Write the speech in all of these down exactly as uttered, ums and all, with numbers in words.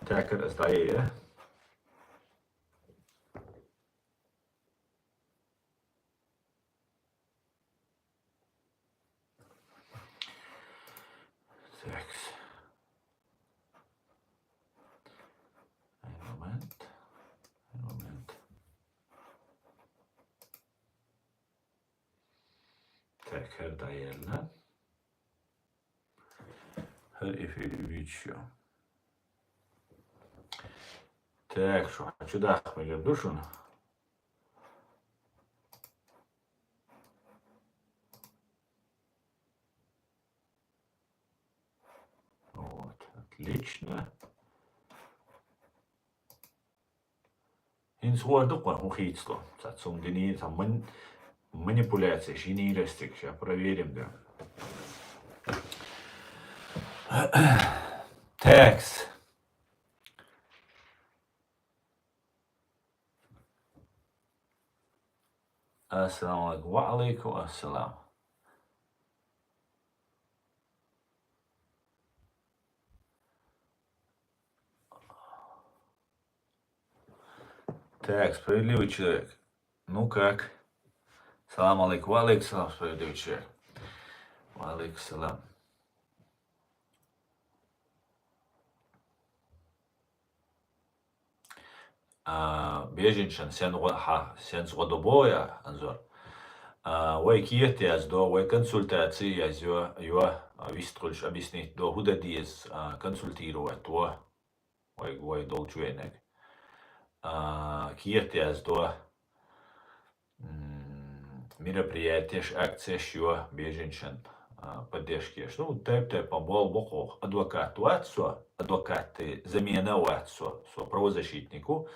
Тегара аз дӀаяйа. Так. Ай момент. Ай момент. Так, хӀара дӀаяьлла. ХӀара эфир виччо. Так, шу хьачудаккха мегар ду шуна? Вот, отлично. ХӀинца хӀора ду-кх вайн хӀун хийцало. Цхьа цунна динийра, цхьа ман-, манипуляцеш йинийра ас цига, ща проверим да. Такс. Ассаламу алейкум. Ва алейкум ассалам. Так, справедливый человек. Ну как? Салам алейкум. Ва алейкум салам, справедливый человек. Ва алейкум салам. А, беженцашна сен гӀо-, хьа, сенца гӀо до боху я, Анзор? А, вай кехат яздо, вай консультаци язйо, йо, а, вистхуьлуш объяснить до, хӀун дан деза, а, консультировать во. Вай, вай долчу венег. А, кехат яздо. М, мероприятеш, акцеш йо беженцашна, а, поддержка еш. Ну, тайп-тайпана болх бо кху. Адвокат вац со, адвокатан замена вац со, со правозащитник ву.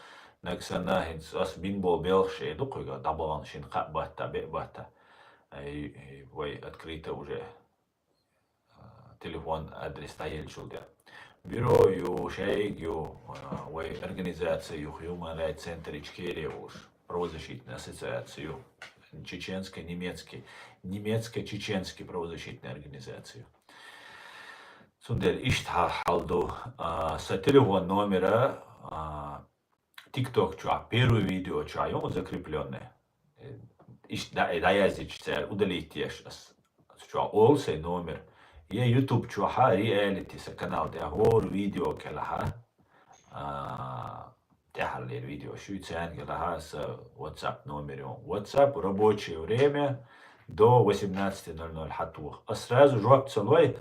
Нагахь санна хӀинца ас бина болу белхаш эр ду кхуьга, дӀабахана шина кхаъ батта, беъ батта. Ай, ай, вай открыто уже а, телефон адрес дӀаеллачул тӀаьхьа. Бюро ю, шайиг ю, а, вай организация ю, Human Rights Center Ичкерия волуш, правозащитная ассоциация ю, чеченская, немецкий, немецко-чеченский правозащитная организация ю. Цундела иштта хьал, хьал ду, а, сан телефон номера, а, TikTok чохь первый видео чохь ю закреплённый. Иштта дӀа-, дӀаяздича цара удалить еш ас. Цу чохь олу сайн номер. Я YouTube чохь а реалити сан канал тӀехь хӀора видео кӀелахь а, а, тӀаьххьарлера видео шу царна кӀелахь а сан WhatsApp номер ю. WhatsApp рабочее время до восемнадцати ноль ноль хьатоха. Ас сразу жоп ца лой,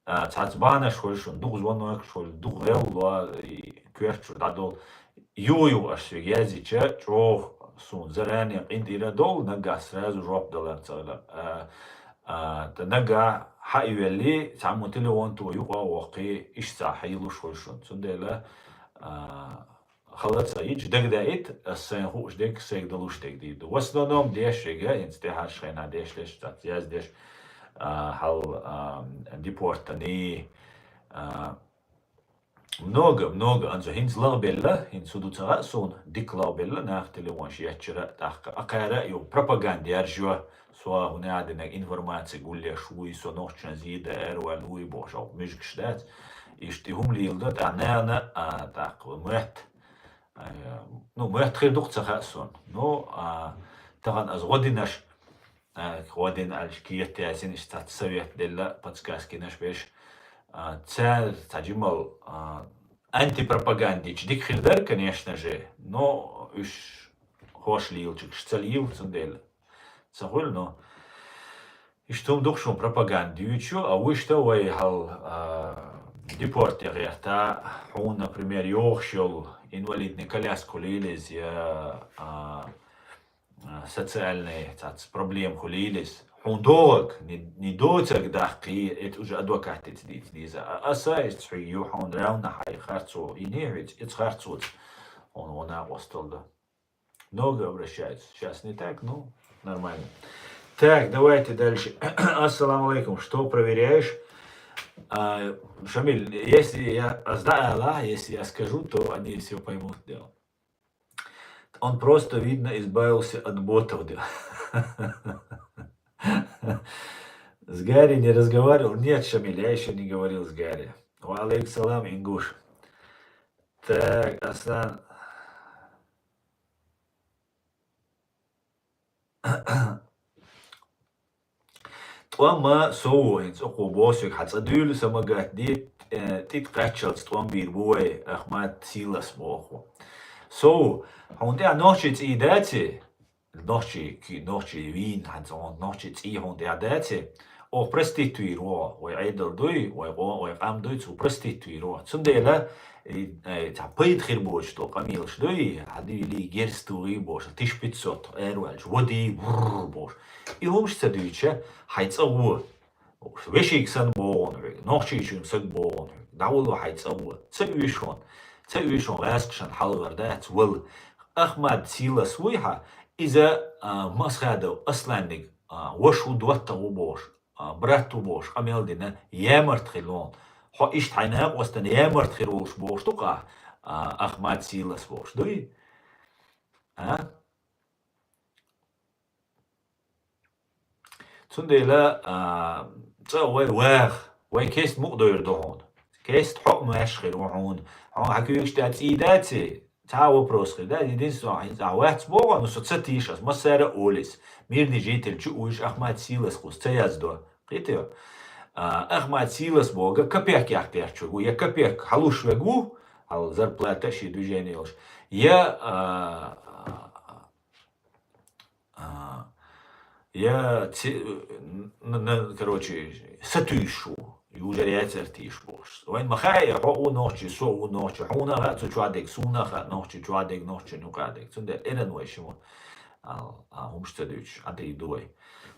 а, цхьацца бахьанаш хуьлу шуна, дукха звонокаш хуьлу, дукха гӀелло, и коьртачуьра дӀадолу. Юха-юха аш соьга яздича, чӀогӀа суна заране къинтӀера долу, наггахь сразу жоп далар ца хилар. А, а, ткъа наггахь хьа и велли, цхьаммо телефон то юкъа а воккхий, иштта цхьа хьелуш хуьлу шуна. Цундела, а, хала ца йича, дагадаийта, ас сайн хууш дерг, сайга далуш дерг дийр ду. В основном деш вега, хӀинца тӀаьхьарчу хенахь деш леш, цац яздеш, а, хьал, а, депортаний, а, много, много, Анзо, хӀинца лагӀбелла, хӀинца хӀун ду ца хаьа суна, дика лагӀбелла, нах телефонаш еччара, тӀаккха а кхара а ю, пропаганда яржо, со хӀун а динарг информаци гулъеш вуй, со нохчан зийда эр ваьлла вуй бохуш, муьжгаш дац. Иштта и хӀума леладо, тӀаккха нана, а, тӀаккха моьтту. А, ну, моьтту хир ду-кх ца хаьа суна. Ну, а, тахана ас гӀо динарш, а, гӀо дина аьлча кехат яздина, иштта цхьацца совет делла, подсказкинаш беш. А, цара цхьа жимал, а, антипропагандича дика хир дара, конечно же, но уьш хӀорш лелачуьнгаш ца лела, цундела ца хуьлу, но иштта хӀума ду-кх шуна пропаганда дуьйцу, а вуьшта вай хьал, а, депорте гӀерта, хьуна, например, йогӀуш йолу инвалидный коляска хуьлийла иза, я, а, а, социальный цац проблема хуьлийла иза. Хьуна догӀаг, не, не доцаг даккхий, это уже адвокатица дийца деза. А, аса иза хьуьга ю, хьуна равна хьай харцо, и не хьуьца, иза харцоца. Хьуна вона накъосталла ду. Много обращаются. Сейчас не так, ну, нормально. Так, давайте дальше. Ассаламу алейкум. Что проверяешь? А, Шамиль, если я сдала, если я скажу, то они все поймут дело. Он просто, видно, избавился от ботов, да. С Гарри не разговаривал? Нет, Шамиль, я еще не говорил с Гарри. Ва алейкум салам, Ингуш. Так, Аслан. ТӀом ма со ву, хӀинца оха босиг хьа цӀа дуьйла, са магат ди, э, тӀит кхаччалц тӀом бийр бу вай, Ахмат Силас боху. Со ву, хьуна тӀехь нохчий цӀий дац и? Нохчий, ки-, нохчий вийна хьан цӀа, нохчий цӀий хьуна тӀехь дац и? Оха простить вийр ву, вай Ӏедал дуй, вай къо-, вай къам дуй, цу простить вийр ву. Цундела, и, э, цхьа пайда хир боцуш долу къамелаш дуй, хьан дуьйли герз тухий бохуш, тысяча пятьсот араваьлча, вадий, вурр бохуш. И хӀумаш ца дуьйча, хьайн цӀа гӀо. Вешиг санна богӀун хьоьга, нохчийчуьнга саг богӀун хьоьга. ДӀавала хьайн цӀа гӀо. Ца уьйш хьуна, ца уьйш хьуна гӀаскашан хьалхара дац, вала. Ахмат Силас вуй хьан, иза, а, Масхадов Асланниг, а, ваша ву, доттагӀа ву бохуш, а, брат ву бохуш, къамел дина, ямарт хила вон. Хьо иштта хьайн накъостана ямарт хир волуш бохуш ду-кха, а, Ахмат Силас бохуш дуй? А? Цундела, а, цӀа вай ваха, вай кест мукъадойр ду хьуна. Кест хьо а маьш хир ву хьуна. Хьуна хьан куьйгаш тӀехь цӀий дац и? Цхьа а вопрос хир дац. Единственное, хьайн цӀахь вац боху, ну, со ца тийша ас, массара а олис. Мирный житель чу уьш Ахмат Силас кхуз ца яздо. Кхетий? А, Ахмат Силас боху копейк яхкерчуьг ву, я копейк хьалуш вег ву, хьал зарплата ши движение йолуш. Я, а, А, я ци-, н-, н-, короче, сатуьйсуш ву, южар яцара тийша бохуш. Вайн ма хаьа, хьо а ву нохчи, со а ву нохчи, хьуна а хаьа цу чохь дерг, суна а хаьа нохчи чохь дерг, нохчи юкъа дерг. Цундела эрна вай ши вон. А, а, хӀумаш ца дуьйцуш, Ӏа тӀе ду вай.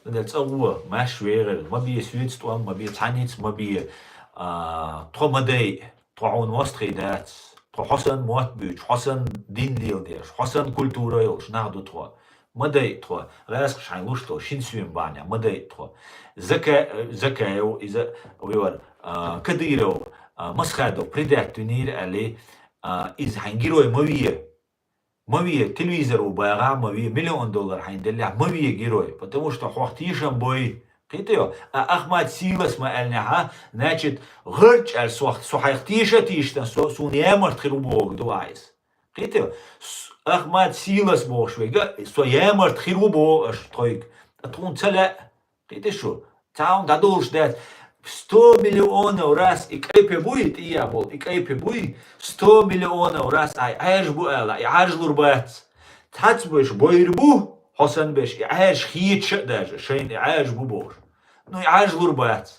Цундела цӀа ву, маьш вегӀар, ма бе суьйца тӀом, ма бе цхьаьнца, ма бе, а, тхо ма дай. Тхо хьуна мостагӀий дац. Тхо хьо санна мотт буьйцуш, хьо санна дин леладеш, хьо санна культура йолуш нах ду тхо. Ма дайа тхо. ГӀаскаш хьайн луш долу шин суьйма бахьанехь ма дайа тхо. Зака-, Закаев, иза, вевар, а, Кадыров, а, Масхадов предать винийра аьлли, а, иза хьайн герой ма ве. Ма ве, телевизор ву багӀахь, ма ве, миллион доллар хьайн деллехь, ма ве герой, потому что хьох тешам бой. Кхетий? А Ахмат Силас ма аьллинехь, значит, гӀарч аьлла сох, со хьайх теша а тийшина, со, суна ямарт хир ву боху ду айс. Кхетий? С-, Ахмат Силас бохуш вега, со ямарт хир ву боху аша тхойга. Ткъа тхуна ца лаьа. Кхетий шу? Цхьа хӀума дӀадолуш дац. Сто миллионов раз и кӀайпе буй, тӀе а болу, и кӀайпе буй, сто миллионов раз ай Ӏаьржа бу ала, и Ӏаьржлур бац. Цхьацца беш бойр бу, хьо санна беш, и Ӏаьржа хеташ а даже, шайна и Ӏаьржа бу бохуш. Ну, и Ӏаьржлур бац.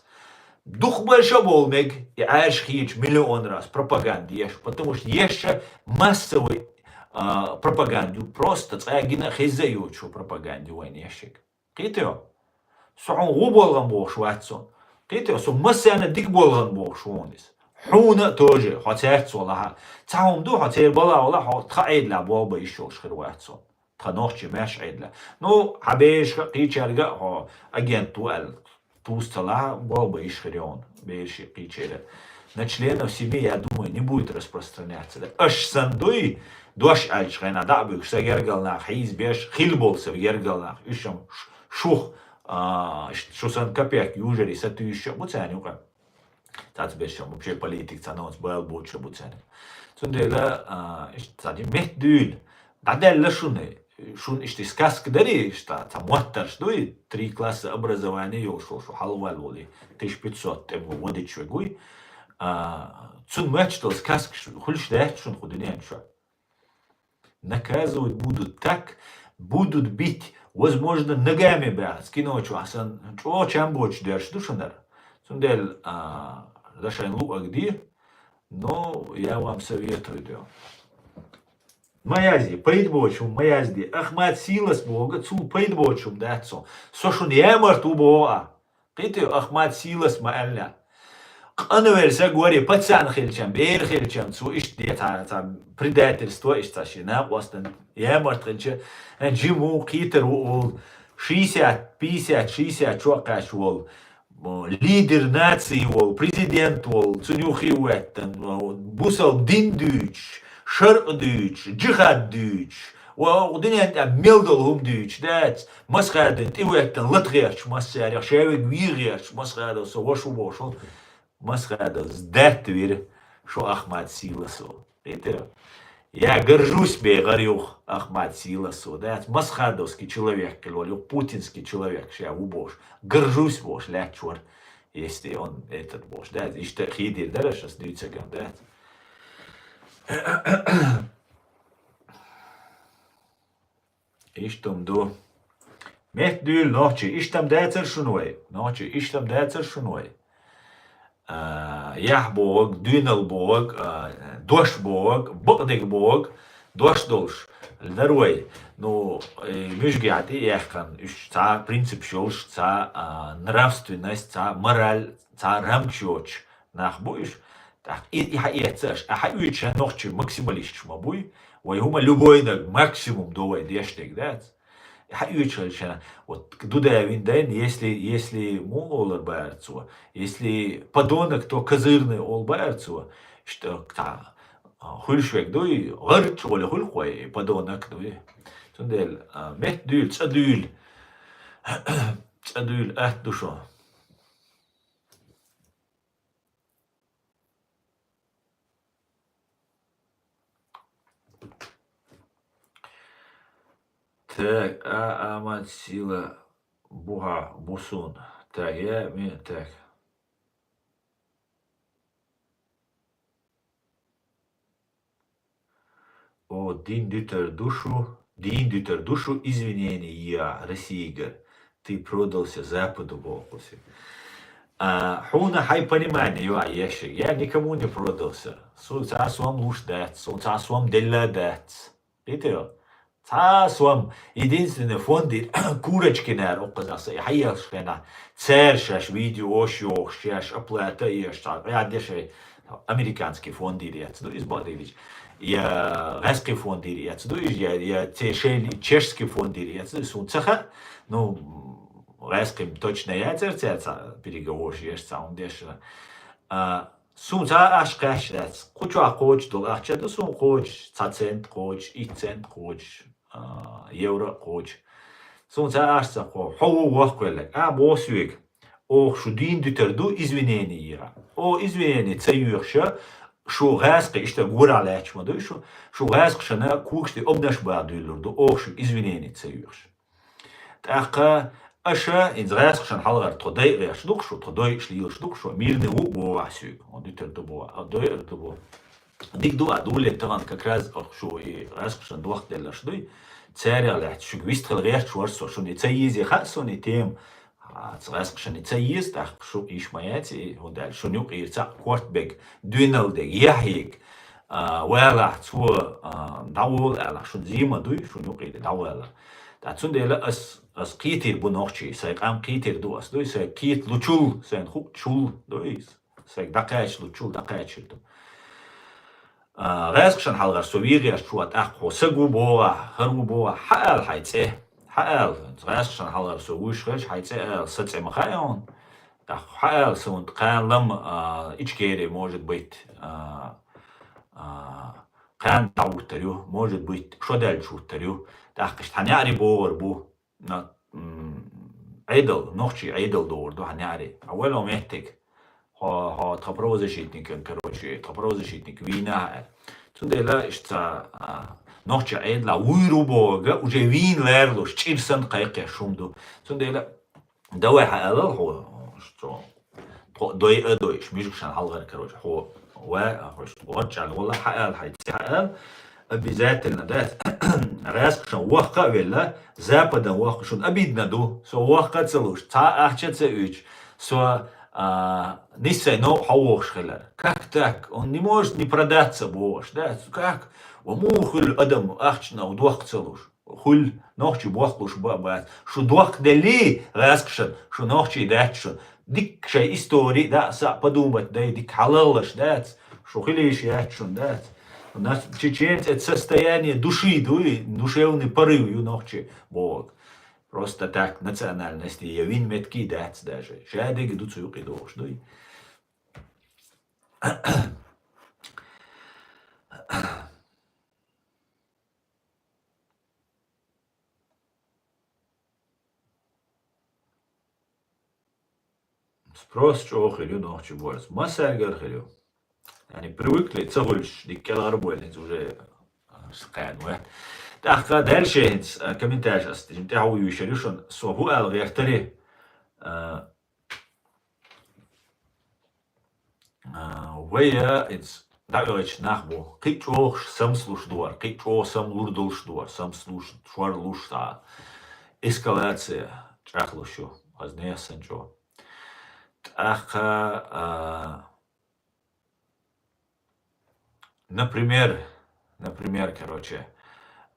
Дукхаберш а болу мега, и Ӏаьржа хеташ миллион раз пропаганда еш, потому что еш массовый, а, пропаганда ю, просто цкъа гина а хеза а йоцуш пропаганда ю вайна ешиг. Кхетий? Со хьуна гӀу болгӀан бохуш вац со. Кхетий? Со массарна дика болгӀан бохуш ву хьуна иза. Хьуна а тоже, хьо цаьрца валахь а. Цхьа хӀума ду, хьо церан бала валахь, хьо тхан Ӏедалехь болх бан йиш йолуш хир вац со. Тхан нохчийн маьрша Ӏедалехь. Ну, хьан берашка а, кхечаьрга а хьо агент ву аьлла, туса ца лахь, болх бан йиш хир ю хьуна, бераш а, кхечеран а. На членов семьи, я думаю, не будет распространяться. Да, аша санна дуй, дош аьллачу хенахь дӀа а буьгуш, сан гергара нах хьийзабеш, хилла болу сан гергара нах, уьш-м ш-, шух, а, ш-, шу санна копейк южаре сатуьйсуш а бу царна юкъа. Цхьацца берш-м вообще политика ца новц бала боцуш а бу царна. Цундела, а, иштта цхьа ди метта дуьйна, дӀадаьлла шуна, шуна иштта и сказка дарий, иштта цхьа моттарш дуй, три класса образование йолуш волу шу хьалаваьлла волу, тысяча пятьсот тӀе ву вадича вегуй. А, цунна моьттуш долу сказкаш хуьлуш дац шуна кху дуьнен чохь. Наказывать будут так, будут бить, возможно, ногами баьхац. Кино чохь сан чӀогӀа чам боцуш дерш ду шунара. Цундела, а, дан шайн луъаг де, но я вам советую, да. Ма язде, пайда боцу хӀума ма язде. Ахмат Силас боху, цул пайда боцу хӀума дац со. Со шуна ямарт ву боху а. Кхетий, Ахмат Силас ма аьлла. Къанвер саг вари, пацан хилчам, бер хилчам, цу иштта де цхьа, цхьа предательство, иштта цхьа шен накъостан ямарт хилча, э, жима ву, кхетар ву олу, шестьдесят, пятьдесят, шестьдесят чохь кхаьчна волу, м, лидер нации волу, президент волу, цунна юххе а веттан, м, бусалба дин дуьйцуш, шарӀ дуьйцуш, джихад дуьйцуш, ва дуьнен тӀехь мел долу хӀума дуьйцуш дац, Масхадовна тӀе веттан лата гӀерташ массарех, ша вега вийгӀа гӀерташ, Масхадов со ваша ву бохуш волу, Масхадовс даьтта вира шо Ахмат Силасо. Кхетий? Я горжусь бе гӀар юха Ахмат Силас, дац, масхадовский человек хилла, юха путинский человек ша ву бохуш. Горжусь бохуш лаьтташ вара, если он этот бохуш, дац. Иштта хийдийр дара ас дуьйцург, дац. Иштта-м ду. Метта дуьйла нохчий, иштта-м дацара шуна вай. Нохчий, иштта-м дацара шуна вай. А, яхь бохург, дуьйнал бохург, а, дош бохург, бакъдерг бохург, дош долуш дара вай. Ну, и муьжгахь тӀе а яьккхина, уьш цхьа принципаш йолуш, цхьа, а, нравственность, цхьа мораль, цхьа рамаш йоцуш нах бу уьш. ТӀаккха и, и хьаэца аша, а хьаоьцуш нохчий максималисташ ма буй. Вай хӀума любойнаг максимум до вай деш дерг, дац. Хьаоьцуш хилча, вот Дуда вин дайн, если, если муха олур баьра цо, если подонок, то козырный олу баьра цо, иштта цхьа, а, хуьлуш верг дуй, гӀарчча гӀоле хуьлу кхой, подонок дуй. Цундела, а, метта дуьйла, цӀа дуьйла, цӀа дуьйла атта ду шун. Так, а, Амат Сила буха бусун. Так, я, ми, так. О, дин дуьтар ду шу, дин дуьтар ду шу, извинение я Россиягара. Ты продался Западу, бохуси. А, хьуна хьайн понимание ю а ешиг. Я никому не продался. Су цхьа сом луш дац, су цхьа сом делла дац. Кхетий? Цхьа сом, единственный фондир, Курочкинара укхаза аса, и хьаелаш хенахь, цара шаьш видеош йохуш, шаьш оплата еш, цхьа, я дешай, американский фондир яц, ду иза бакъдерг дийцича. Я гӀаьскхи фондир яц, ду иза, я, я церан шайн чешский фондир яц, ду иза, суна ца хаьа, ну, гӀаьскхи точно яцара цаьрца переговорш еш, цхьа хӀума деш. А, суна цхьа ахча кхаьчна дац. Кху чохь кхочуш долу ахча ду суна кхочуш, цхьа цент кхочуш, итт цент кхочуш, а, евро кхочуш. Суна цхьа ахча ца кхо, хьо ву воккхавелларг. А, боху соьга. Оха шу дин дуьтар ду, извинение йира. О, извинение ца йоьхуша, шу гӀаьскхи иштта гора лаьтташ ма дуй шу, шу гӀаьскхашна когаш тӀе обнаш баха дуьйлур ду, оха шуьга извинение ца йоьхуш. ТӀаккха аша, хӀинца гӀаьскхашна хьалхара тхо дайа гӀерташ ду-кх шу, тхо дойуш лелаш ду-кх шу, мирный ву а боху ахь соьга, хьо дуьтар ду боху, а дойур ду боху. Дика ду а, дуле тахана как раз шу и гӀаьскхашна дохделларш дуй, царех лаьцна шуьга вистхила гӀерташ вара со, шуна и ца еза хаьа суна и тема, а, ца гӀаьскхашна и ца еза, тӀаккха шу йиш ма яц и, хӀунда аьлча шуна юкъера цхьаъ корта берг, дуьйнал дерг, яхь ерг, а, валахь цо, а, дӀаволу аьлла, шуна зий ма дуй, шуна юкъера дӀавалла. ТӀаккха цундела ас, ас кхетийр бу нохчий, сайн къам кхетийр ду ас дуй, сайн кхеталучул, сайн хуучул дуй, сайн дӀакхачалучул дӀакхачийр ду. А, гӀаьскхашна хьалхара со вен гӀерташ ву, тӀаккха хьо саг ву боху ахь, хӀара ву боху ахь, хьаала хьайн цӀе, хьаала, гӀаьскхашна хьалхара со вуьйш хилча, хьайн цӀе ала, сан цӀе ма хаьа хьуна. ТӀаккха хьаала суна, кхана лам, а, Ичкери, может быть, а, а, кхана дӀахӀуттур ю, может быть, шо даьлча хӀуттур ю. ТӀаккха иштта хьан яаре богӀур бу. На, м, Ӏедал, нохчий Ӏедал догӀур ду хьан яаре. Хьан валло меттиг. Хьо, хьо тхан правозащитникан, короче, тхан правозащитник вийна аьлла. Цундела иштта, а, нохчий Ӏедалахь вуьйр ву бохург уже вийна ларалуш, чӀир санна кхайкхеш хӀума ду. Цундела Давай хьаалал хьо, что тхо дой а дойуш, муьжгашна хьалхара, короче, хьо ва, хьо гӀорчӀаьлла вала, хьаала хьайн цӀе хьаала, обязательно, да, гӀаьскхашна воккха а велла, западан воккха, шуна обидно ду, со воккха а ца луш, цхьа ахча а ца оьцуш, со, а, нийсса новкъа хьо вохуш хилар. Как так? Он не может не продаться, бохуш, да? Как? Ва муха хуьлу адам ахчанах доккха ца луш? Хуьлу, нохчий боккхалуш ба а бац. Шу доккха деллий, гӀаьскхашна, шу нохчий дац шуна. Дикка шайн истори а даа, схьа подумать дай, дикка хьалаллаш дац. Шу хила йиш яц шуна, дац. У нас чеченцы — это состояние души, дуй, душевный порыв ю нохчий бохург. Просто так, национальности я вин меткий дац даже. Шадерг ду цу юкъе дохуш, дуй. Спрос чӀогӀа хир ю нохчий борца. Массаьргара хир ю. Яъни привыкли, ца хуьлуш, дика кӀелгӀар а бойла, хӀинца уже, а, кхаьна ваьт. ТӀаккха дальше хӀинца, а, комментарий ас дижина тӀаьхьа вуйшар ю шуна, со хӀу аьлла гӀертари, а, а, вай, а, хӀинца дӀаоьгӀача нах бу. Кхин а чӀогӀаш самсалуш ду вар, кхин а чӀогӀа самлур долуш ду вар, самсалуш, шорлуш, цхьа эскалация чӀагӀлуш ю, аз нехан санна чӀогӀа. ТӀаккха, а, Например, например, короче,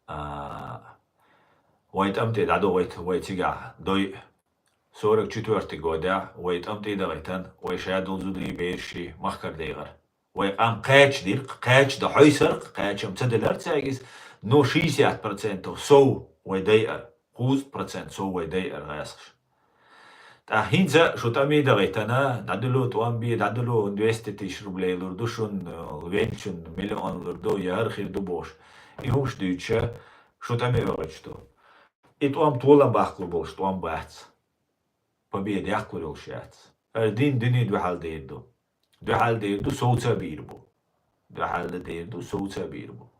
а, вай тӀам тӀе дӀадогӀийта, вай цигахь дойъу. Сорок четвёртый годехь вай тӀам тӀе дагӀийтан, вай шадолу зударий, бераший махкара дайгӀар. Вай къам кхача дира-кх, кхача дан хьовсура-кх, кхачам ца делара цаьрга иза, но шестьдесят процентов сов вай дайара, кхузткъа процент сов вай дайара гӀазкхаша. ТӀаккха хӀинца шу тӀаме дагӀийтана, дӀадало тӀом бе, дӀадало, двести тысяч рублей лур ду шуна, венчун миллион лур ду, я хӀара хир ду бохуш. И хӀумаш дуьйцуша, шу тӀаме оьгӀуьйтуш ду. И тӀом толам баккхалур болуш тӀом бац. Победа яккхалур йолуш яц. ХӀара дин дуьне дуьхьал дер ду. Дуьхьал дер ду, совца а бийр бу. Дуьхьал дер ду, совца а бийр бу.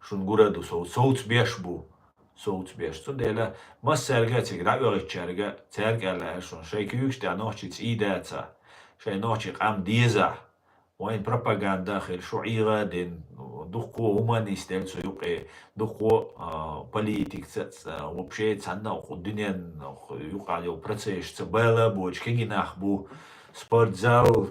Шуна гур ду, сов-, совца беш бу. Совца беш. Цундела массаьрга а цига дӀаоьгӀучаьрга, цаьрга аьлла аьлла шуна, шайн куьйгаш тӀехь нохчий цӀий дацахь, шайн нохчий къам дезахь, вайн пропаганда а хир, шу ӀийгӀа а дина, дуккхо а хӀуманна йисделла цу юкъе, дуккхо а, а, политикаца а, ц-, а, вообще цхьанна а кху дуьненна, а, кху юкъахь йолу процессашца бала а боцуш кегий нах бу, спортзал,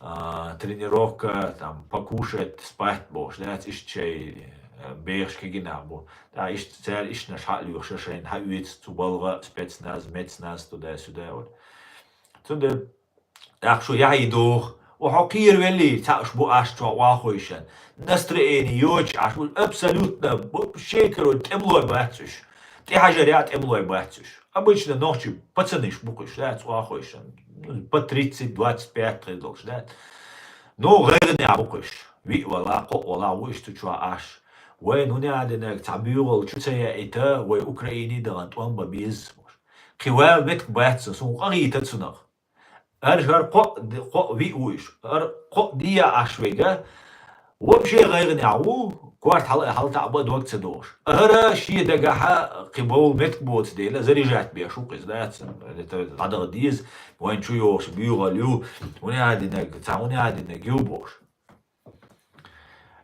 а, тренировка, там, покушать, спать бохуш, дац, иштта шайн, а, бехаш кегий нах бу. ТӀаккха иштта цара иштанаш хьа а лоьхуша шайна хьаоьцу цу балгӀа, спецназ, мецназ, туда-сюда, вот. Цундела тӀаккха шу яхьий доху, ва хьо кхеравеллий, цхьаъ уьш бу аш чохь охьахойшан. Настроение йоцуш аш бу, абсолютно, вообще, короче, тӀемалой бац уьш. ТӀехьажарехь а тӀемалой бац уьш. Обычно нохчий пацанаш бу-кх уьш, дац, охьахойшан. Ну, по тридцать, двадцать пять хир долуш, дац. Но гӀайгӀанехь бу-кх уьш. Виъ вала, кхоъ вала ву уьш цу чохь аш. Вайна хӀун яа динарг, цхьа буьйгӀал чу ца яийта, вай Украине дахана тӀом бан беза. Кхин ван меттиг бац, суна къахийта цунах. ХӀара, хӀара кхоъ д-, кхоъ виъ ву уьш. ХӀара кхоъ дийа Ӏаш вега, вообще гӀайгӀанехь ву, корта хьала а, хьалатаӀа бан дог ца догӀуш. ХӀара шен дагахь кхин бовла меттиг боцу дела, заряжать беш ву-кх иза, дац. Это дӀадала деза, вайн чу йогӀуш буьйгӀал ю, хӀун яа динарг, цхьа хӀун яа динарг ю бохуш.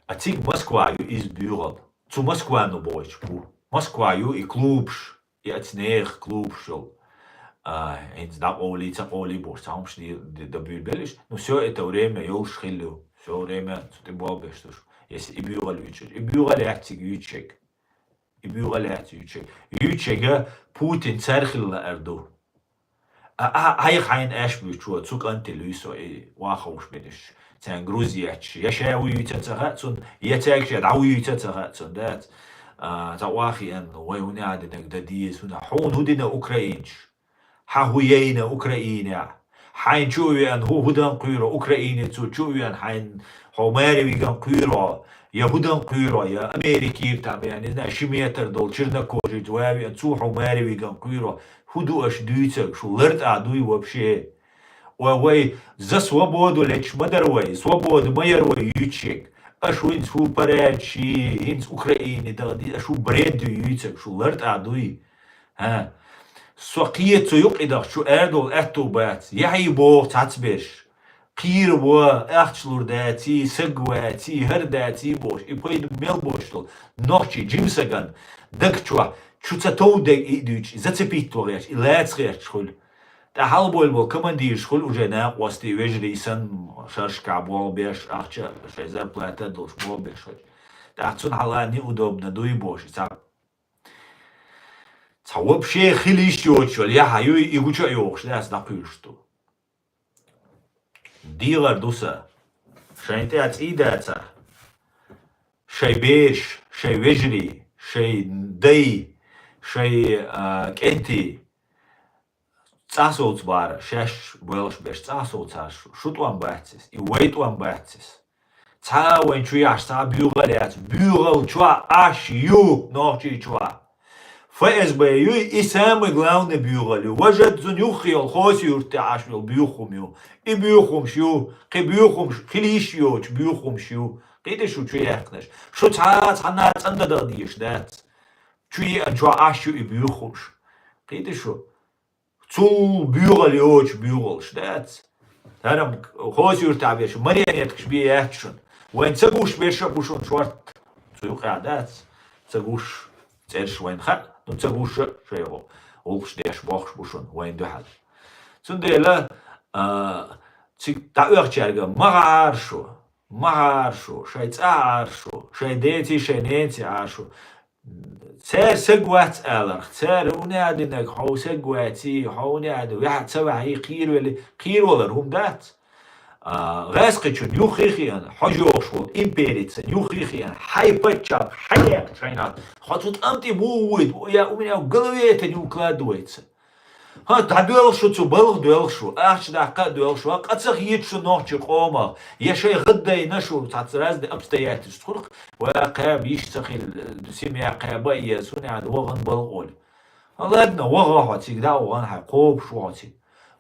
А цига Москва ю иза буьйгӀал. Цу Москвано бохуьйтуш бу. Москва ю и клубаш. И оцу нехан клубаш йолу, а, хӀинца дӀакъовлий, ца къовлий бохуш, цхьа хӀумаш ди-, ди-, дан буьйлабеллаш. Ну, всё это время йолуш хилла ю. Всё время цу тӀе болх беш ду шу. Если и буьйгӀал юьйцуш. И буьйгӀал яц цига юьйцуш ерг. И буьйгӀал яц юьйцуш ерг. Юьйцуш ерг Путин царна хилла лаар ду. А, а, хьайх хьайна аьшпаш буьйцучо, цу кӀанте луьйсу и охьаховшаберш. Царна груз етташ, я ша вуьйцур ца хаьа цунна, я цаьрга ша дӀавуьйцур ца хаьа цунна, дац. А, цхьа охьахиъна, вай хӀун яа динарг дан деза, хӀуна хьуна хӀун дина украинцаша? Хьан хӀун яйна Украинехь? Хьайна чу а веана, хӀу-, хӀун дан кхоьру Украинецо, чу а веана, хьайна хьо маре виган кхоьру, я хӀун дан кхоьру, я Америкера там, я, не знаю, ши метр долу чернокожец ван а веана, цо хьо маре виган кхоьру. ХӀун ду аша дуьйцург, шу лартӀахь дуй вообще? Ой, вай за свободу леташ ма дара вай, свобода ма яра вай юьйцуш ерг. Аша хӀинца хӀу параьдчий, хӀинца Украине даха ди-, аша хӀу бред ю юьйцург, шу лартӀахь дуй? ХӀа? Со кхета цу юккъе дахча, шу арадовла аьтту бац, яхьий боху цхьацберш. Кхийра ван, ахча лур даций, саг ваций, хӀара даций бохуш, и пайда мел бохуш долу. Нохчий жима саган даг чохь, чу ца товдерг и дуьйцуш, и зацепить ван гӀерташ, и лаца гӀерташ хуьлу. ТӀаккха хьалабойла болу командираш хуьлу уже накъостий, вежарий санна, шаршкахь болх беш, ахча, шайн зарплата а долуш болх беш хуьлу. ТӀаккха цунна хьала неудобно дуй бохуш, и цхьа, цхьа вообще хила йиш йоцуш йолу яхьа юй, и гуча а йохуш, лаьцна дӀакхуьйлуш ду. ДегӀар ду сан. Шайн тӀе цӀий дацахь, шайн бераш, шайн вежарий, шайн дай, шайн, а, кӀентий цӀа совцабара, шаьш боьлхуш берш цӀа совцара шу. Шу тӀом бац иза, и вай тӀом бац иза. Цхьа а вайн чу яхьаш, цхьа а буьйгӀал яц, буьйгӀал чохь Ӏаш ю, нохчий чохь. ФСБ юй, и самый главный буьйхал ю. Важа цунна юххе йолу Хасавюрте Ӏаш йолу буьйхам ю. И буьйхамаш ю, кхин буьйхамаш, хила йиш йоцу буьйхамаш ю. Кхийтий шу чу яьккхинарш? Шу цхьа а цхьанна а цӀандан дагадезаш дац. Чу еана чохь Ӏаш ю и буьйхамаш. Кхийтий шу? Цул буьйхал йоцу буьйхалш дац. ХӀара-м Хасавюртахь берш марионеткаш бен яц шуна. Вайн ца гуш берш а бу шуна шорта. Цу юкъахь дац. Ца гуш цӀерш вайн хаьа, ну, ца гуш а шайн гӀуллакхаш деш бохуш бу шуна вайн дуьхьал. Цундела, а, цига дӀаоьхучаьрга: ма гӀара шу, ма гӀара шу, шайн цӀахь гӀара шу, шайн деций, шайн ненаций гӀара шу. Цара саг вац аларх, цара хӀунда а динарг, хьо саг ваций, хьо хӀунда а ду, ваьхьа ца ваьхьий, кхийра велий, кхийра валар хӀума дац. А, гӀаьскхичунна юххе а хиъна, хьо жоьгӀуш волу империца юххе а хиъна, хьайн паччахь, хьайн яккха шайна, хьо цу тӀам тӀе муха вуьйту, я у меня в голове это не укладывается. ХӀан, дӀадоьлху шу цу балха, доьлху шу, ахча даккха а доьлху шу, хӀан, къа ца хеташ шу нохчийн къомах, я шайн гӀаддайна шу цхьацца разный обстоятельствах, вай кхаба йиш ца хилла, семья кхаба а еза, хӀунда аьлла вахана балха олу. ХӀан, ладно, ваха хьо цига, дӀа а вахана, хьайн кхобуш ву хьо цига.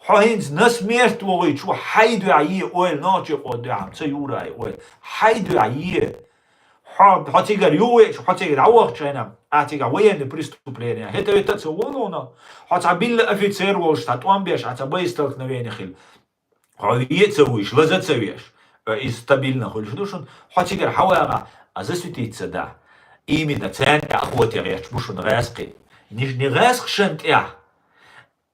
Хьо хӀинца на смерть вохуьйтуш ву, хьайн дуьхьа е ойла, нохчийн къоман дуьхьа ца юрай ойла, хьайн дуьхьа е. Хьо, хьо цигара юхавеача, хьо цигара дӀавахча хьайна, ахь цигахь военный преступление, хӀета-вета а ца волу хьуна. Хьо цхьа билла офицер волуш, цхьа тӀом беш, ахь цхьа боестолкновение хилла. Хьо ве а ца вуьйш, лаза а ца веш, э, иза стабильно хуьлуш ду шуна. Хьо цигара хьан вагӀахь, а засветиться да. Именно царна тӀе охота гӀерташ бу шуна гӀаьскхий. Нижний гӀаьскхашна тӀехь.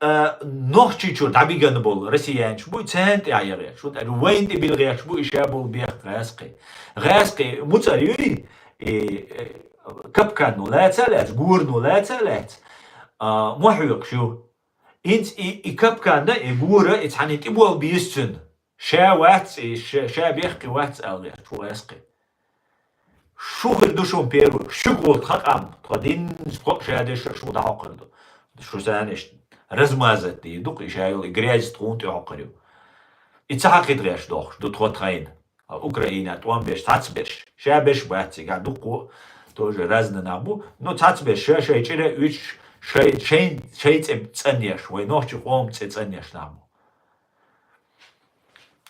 А, Нохчийчуьра дӀабигана болу россиянаш буй, царна тӀе а гӀерташ. ХӀунда аьлча вайна тӀе билла гӀерташ бу и ша болу бехк гӀаьскхий. ГӀаьскхий муцӀар юй, и, э, капканно лаца а лаьцна, горано лаца а лаьцна, а, мохь хьоькхуш ю. ХӀинца и, и капканна, и гора, и цхьаьна тӀеболла беза цуьнан. Ша вац, и ша, ша бехке вац аьлла гӀерташ ву гӀаьскхий. Шу хир ду шуна первый, шуьга гӀуллакх хьакъам, тхо динца кхоъ ша дешар шу дӀахьокхур ду. Шу санна иштта размазать дийр ду-кх, и ша йолу и грязь тхуна тӀе хьокхур ю. И ца хьакхийтарш дохуш ду тхо тхайна. А Украина тӀом беш, цхьацберш. Ша берш бац цигахь, дуккха а тоже разный нах бу. Но цхьацберш ша шайн чӀира а уьтуш, шайн, шайн, шайн цӀе цӀанъеш, вай нохчийн къоман цӀе цӀанъеш нах бу.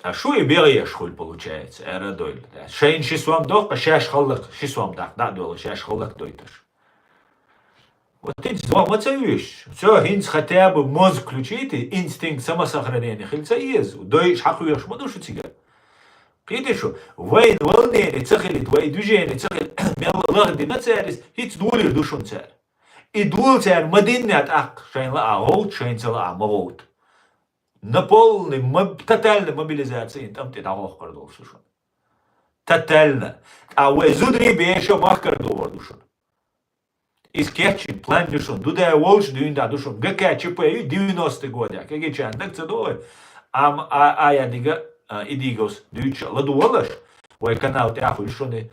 А шу и бегӀеш хуьлу, получается, арадойла. Шайна ши сом доккху, шаьш хӀаллак ши сом даккха дӀа а доьлла, шаьш хӀаллак дойтуш. Вот хӀинца догӀма ца вуьйш. Всё, хӀинца хотя бы мозг включите, инстинкт самосохранения хила ца еза. Дойуш хьакхоьхуш ма ду шу цигара. Кхийтий шу, вайн волнение ца хилийта, вай движение ца хилийта, мел лахдина цара иза, хӀинца долийр ду шуна цара. И дола цара ма динна тӀаккха, шайна лаахь гӀовтта, шайна ца лаахь ма гӀовтта. На полный моб-, тотальный мобилизаци тӀам тӀе дӀахьокхур долуш ду шуна. Тотально. Ткъа вай зударий, беша махкара догӀур ду шуна. Иза кечйина план ю шуна. Дудай волуш дуьйна дӀа ду шуна. ГКЧП ю девяностый годехь. Кегийчарна дага ца догӀий. Амма а, а я дига, а, и дийгос дуьйцуш ладугӀалаш. Вай канал тӀехь хуьлу шуна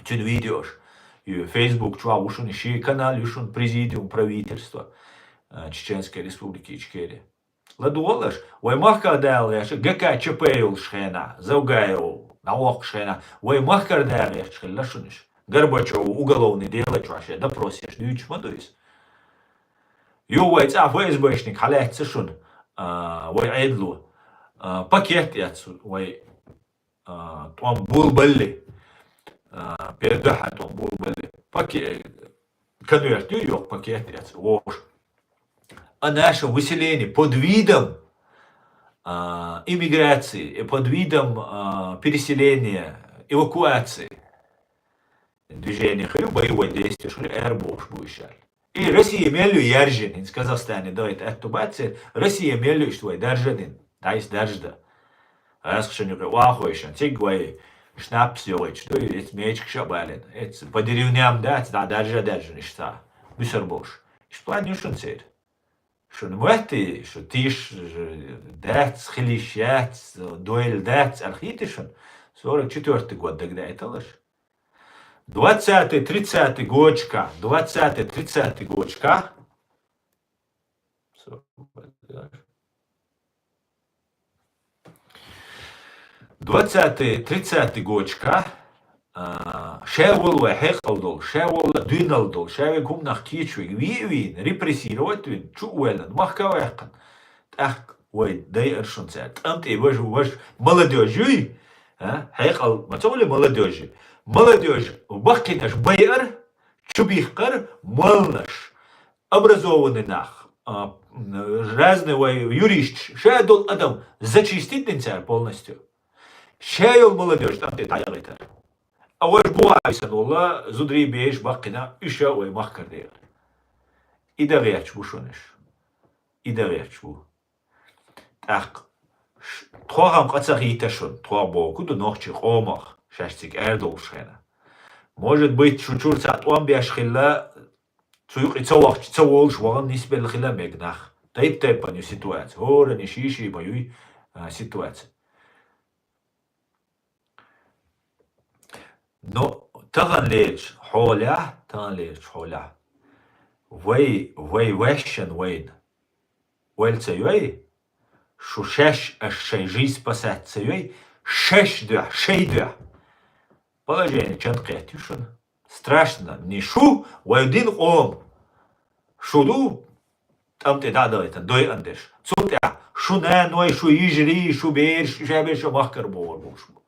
цуьнан видеош. Ю, Facebook чохь ву шуна ши канал, ю шуна Президиум правительства, а, Чеченской Республики Ичкерия. ЛадугӀалаш, вай махках дала гӀеша, ГКЧП йолуш хенахь, Завгаев дӀавоккхуш хенахь, вай махкара дала гӀерташ хилла шуна уьш. Горбачёва уголовный дело чохь шен допрос еш дуьйцуш ма ду иза. Ю вай цӀа ФСБшник хьалаьцна шуна, а, вай Ӏедало, а, пакет эцна вай а, тӀом болабалле, а, пердохьа тӀом болабалле. Паке-, конверт ю йоху пакет эцна, вовш. А наше выселение под видом, а, иммиграции, и под видом, а, переселения, эвакуации. Движение хир ю, боевой действие хир ю, аьрбохуш бу иша. И Россия мел ю яьржина, хӀинца Казахстане дахийта аьтту бац, Россия мел ю иштта вай даржа дина, дӀайса даржа дан. Аскха шуна юкъе охьахойшина, цига вай шнапс йогӀуьйтуш ду, эца мечигаш а балийна, эца по деревням дац, дӀа даржа а даьржина иштта, буьсар болуш. Иштта план ю шуна церан. Шуна моьттий, шу тийш дац, хила йиш яц, дойла дац, аьлла хийтий шуна? Сорок четвёртый год дагадайталаш. Двадцатый, тридцатый годашкахь, двадцатый, тридцатый годашкахь, двадцатый, тридцатый годашкахь, а, ша волу вай хьекъал долу, ша волу дуьйналла долу, ша вега хӀуманах кийча вега, вий а вийна, репрессировать вина, чу а воьллина, махка а ваьккхина. ТӀаккха вай дайара шуна цара. ТӀам тӀе важа, важа молодёжь юй, а? Хьекъал, ма ца гӀули молодёжь. Молодёжь, баккхийнаш байар, чу бихкар, молланаш, образованный нах, а, разный вай юристаш, ша долу адам зачистить дина цара полностью. Ша йолу молодёжь тӀам тӀе дӀаяхийтар. А ваш бу а висан волла, зударий, бераш, баккхийнаш, уьш а вай махкара дегӀара. И дан гӀерташ бу шуна уьш. И дан гӀерташ бу. ТӀаккха ш-, тхох-м къа ца хийта шуна, тхох боху ду нохчий къомах, шаьш цига арадолуш хенахь. Может быть, шу чуьра цхьа тӀом беш хилла, цу юкъе ца вахча, ца волуш вахана нисбелла хилла мега нах. Тайп-тайпана ю ситуация. ХӀоранна ший-ший ма юй, а, ситуация. Но таханлерчу хьолехь, таханлерчу хьолехь, вай, вай ваьшшан вайна ойла ца йой, шу шаьш, аш шайн жизнь спасать ца йой, шаьш дуьхьа, шай дуьхьа. Положение чан кхетта ю шуна. Страшно, не шу, вай дин къом. Шу ду, тӀам тӀе дӀа а далийтан, дойъан дерш. Цул тӀаьхьа шу наной, шу йижарий, шу бераш, ша бераш а махкара бохур болуш бу.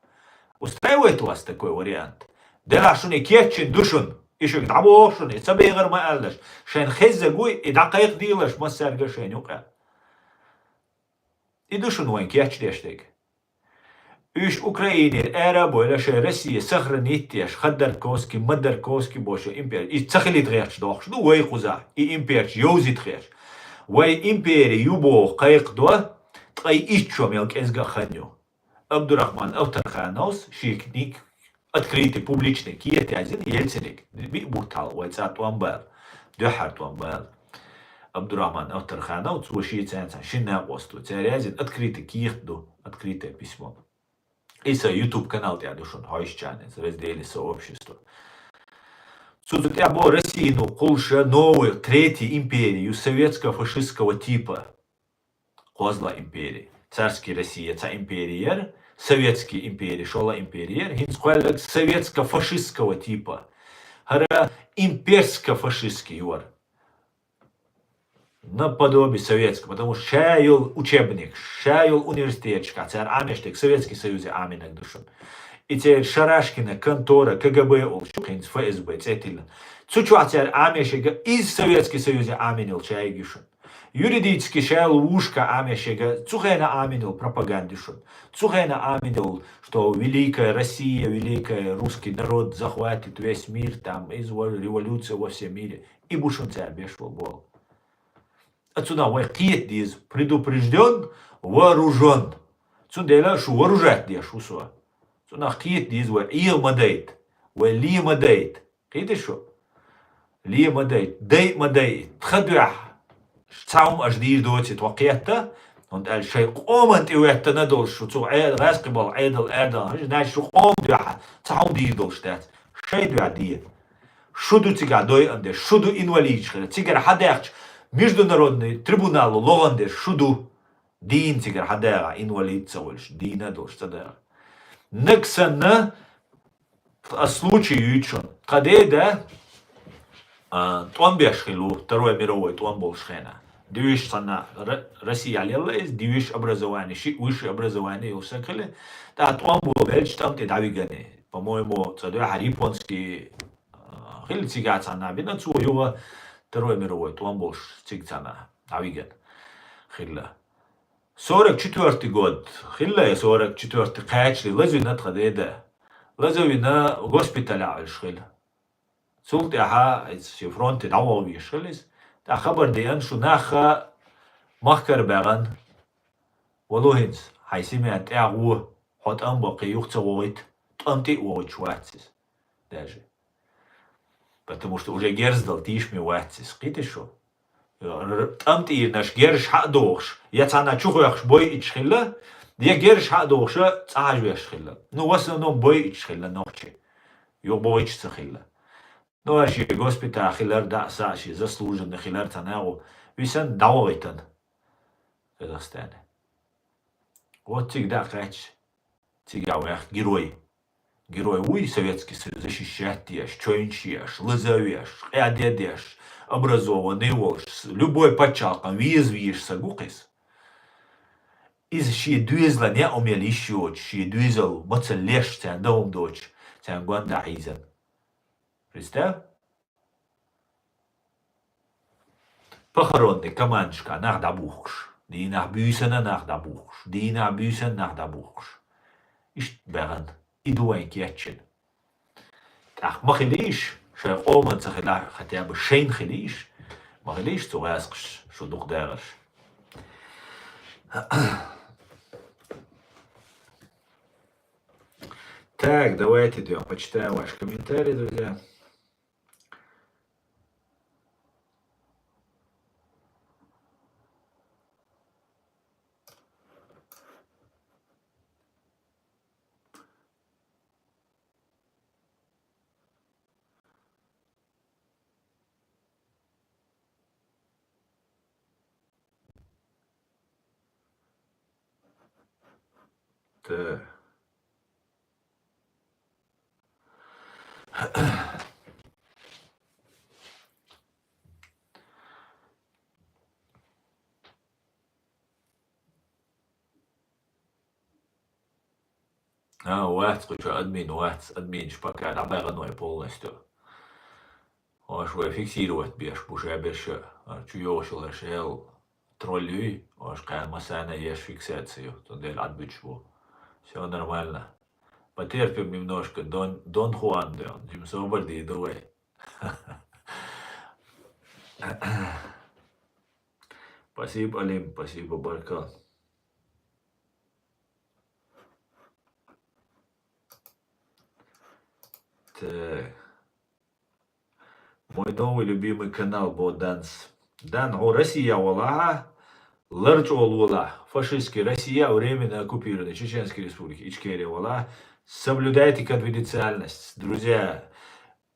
Устраивает вас такой вариант? Делахь шуна и кечйина ду шуна, и шуьга дӀабоху шуна, и ца бегӀар ма аьллаш, шайна хезза гуй, и дӀакхайкхадийлаш массаьрга шайна юкъа. И ду шуна вайн кечдеш дерг. Уьш Украинера ара а бойла, шайн Россия сохранить деш, Ходорковский, Модорковский бохуш импери. И ца хилийта гӀерташ дохуш ду вай кхузахь, и имперчу йовзийта гӀерташ. Вай импери ю боху кхайкхадо, ткъе итт шо мел кӀезга а хан ю. Абдурахман Авторхановс ший книг открытый, публичный кехат язйина Ельциниг. Биъ бутт хьалха вай цӀа тӀом бала, дуьххьара тӀом бала. Абдурахман Авторханов, цо шен царна шина накъосто, цара язйина открытый кехат ду, открытое письмо. И сан YouTube канал тӀехь ду шуна хьоьжучарна, в разделе сообщество. Цу, цу тӀехь бо Россия, ну, кхулша новый, третий империя ю советско-фашистского типа. КхозлагӀа импери. Царский Россия цхьа импери яра, советский импери шолгӀа импери яра, хӀинца кхоьлларг советско-фашистского типа. ХӀара имперско-фашистский ю хӀара. Наподобие советского, потому что ша йолу учебник, ша йолу университеташкахь цара Ӏамеш дерг Советский Союзе Ӏамийнарг ду шуна. И церан Шарашкина контора, КГБ олуш ю хӀинца, ФСБ цӀе тиллина. Цу чохь цара Ӏамеш ерг иза Советский Союзе Ӏамийна йолу шайиг ю шуна. Юридически ша йолу вузашкахь Ӏамеш ерг цу хенахь Ӏамийна йолу пропаганда ю шуна. Цу хенахь Ӏамийна йолу, что великая Россия, великая русский народ захватит весь мир, там, иза вай революция во всем мире. И бу шуна цара беш болу болу. А цунах вай кхета деза: предупреждён, вооружён. Цундела шу вооружать деш ву со. Цунах кхета деза вай Ӏе ма дайта, вай ле ма дайта. Кхетий шу? Ле ма дайта, дайа ма дайта. Тхан дуьхьа цхьа хӀума аша дийр доций тхо кхетта, хӀунда аьлча шайн къоман тӀе веттана долуш шу цу Ӏе-, гӀазкхи болу Ӏедал арадала, хӀинца шу къоман дуьхьа цхьа хӀума дийр долуш дац. Шайн дуьхьа де. Шу ду цигахь дойъан дерш, шу ду инвалидаш хир. Цигара хьадаьхча, международный трибунале логӀан дерш шу ду. Дийна цигара хьадагӀа, инвалид ца волуш, дийна а долуш ца дагӀа. Наг санна, а случай юьйцу шуна. Тхан деда, а, тӀом беш хилла ву, Второй мировой тӀом болуш хенахь. Дивиш санна, Р-, Россия лелла иза, дивиш образование, ши высшее образование йолуш саг хилла. ТӀаккха тӀом бо белча тӀам тӀе дӀавигани. По-моему, ца дуьхьа японский, а, хилла цигахь цхьанна бина, цо юха Второй мировой тӀом болуш цига цхьанна дӀавиган хилла. Сорок четвёртый год хилла, я сорок четвёртый кхачале лазавина тхан деда. Лазавина госпитале Ӏуьллуш хилла. Цул тӀаьхьа иза шен фронте дӀаваха везаш хилла иза. ТӀаккха хабар деана, шу нах махкара баьгӀан, вало хӀинца, хьайн семьян тӀаьхьа гӀо, хьо тӀом бо, кхин юха ца вогӀийта, тӀом тӀе а вогӀуьйтуш вац иза. Даже. Потому что уже герз дала тийшаме вац иза. Кхетий шу? Р-, тӀам тӀийрнаш герзаш хьа а дохуш, я цхьанна чу хоьхкуш бойъуьйтуш хилла, я герзаш хьа а дохуш, цӀа хьажа веш хилла. Ну, в основном бойъуьйтуш хилла нохчий. Юха бохуьйтуш ца хилла. Ну, а шен госпитале хилар, дӀа а, са а шен заслуженный хилар цхьа нагӀо, висана дӀавахийтина Казахстане. Вот цига дӀа а кхаьчча, цигахь ваьхна герой. герой вуй, Советский Союз защищать деш, чоьнчеш, лазавеш, къаьдедеш, образованный волуш, с-, любой пачхьалкхан веза везаш саг ву-кх иза. Иза шен доьзалан яа хӀума яла йиш йоцуш, шен доьзал мацалла леш, царна дан хӀума доцуш, царна гонаха дӀахьийзина. Представь? Похоронный командашкахь нах дӀабухкуш, дийнахь буьйсанна нах дӀабухкуш, дийнахь буьйсанна нах дӀабухкуш. Иштта баьхна, и ду вайн кечйина. ТӀаккха ма хилийша, шайн къоман ца хилахь, хотя бы шайна хилийша, ма хилийша цу гӀаскхаша шу дукха дагӀарш. Так, давайте идём, почитаем ваши комментарии, друзья. Так. А, вац кху чу админ, вац, админаш пока дӀабаьхна вай полностью. Оаш вай фиксировать беш бу ша берш а, чу йогӀуш йолу шел тролль юй, оаш кхаьна массарна еш фиксация ю, цундела Ӏад буьтуш бу. Всё нормально. Потерпим немножко, Дон, Дон Хуан, да, жим собар дийр ду вай. Спасибо, Алим, спасибо, баркал. Так. Мой новый любимый канал Боданс. Дан, хьо Россия валахьа, лар чӀогӀа лолахь. Фашистский Россия, временно оккупированной Чеченской Республики, Ичкерия валахьа. Соблюдайте конфиденциальность. Друзья,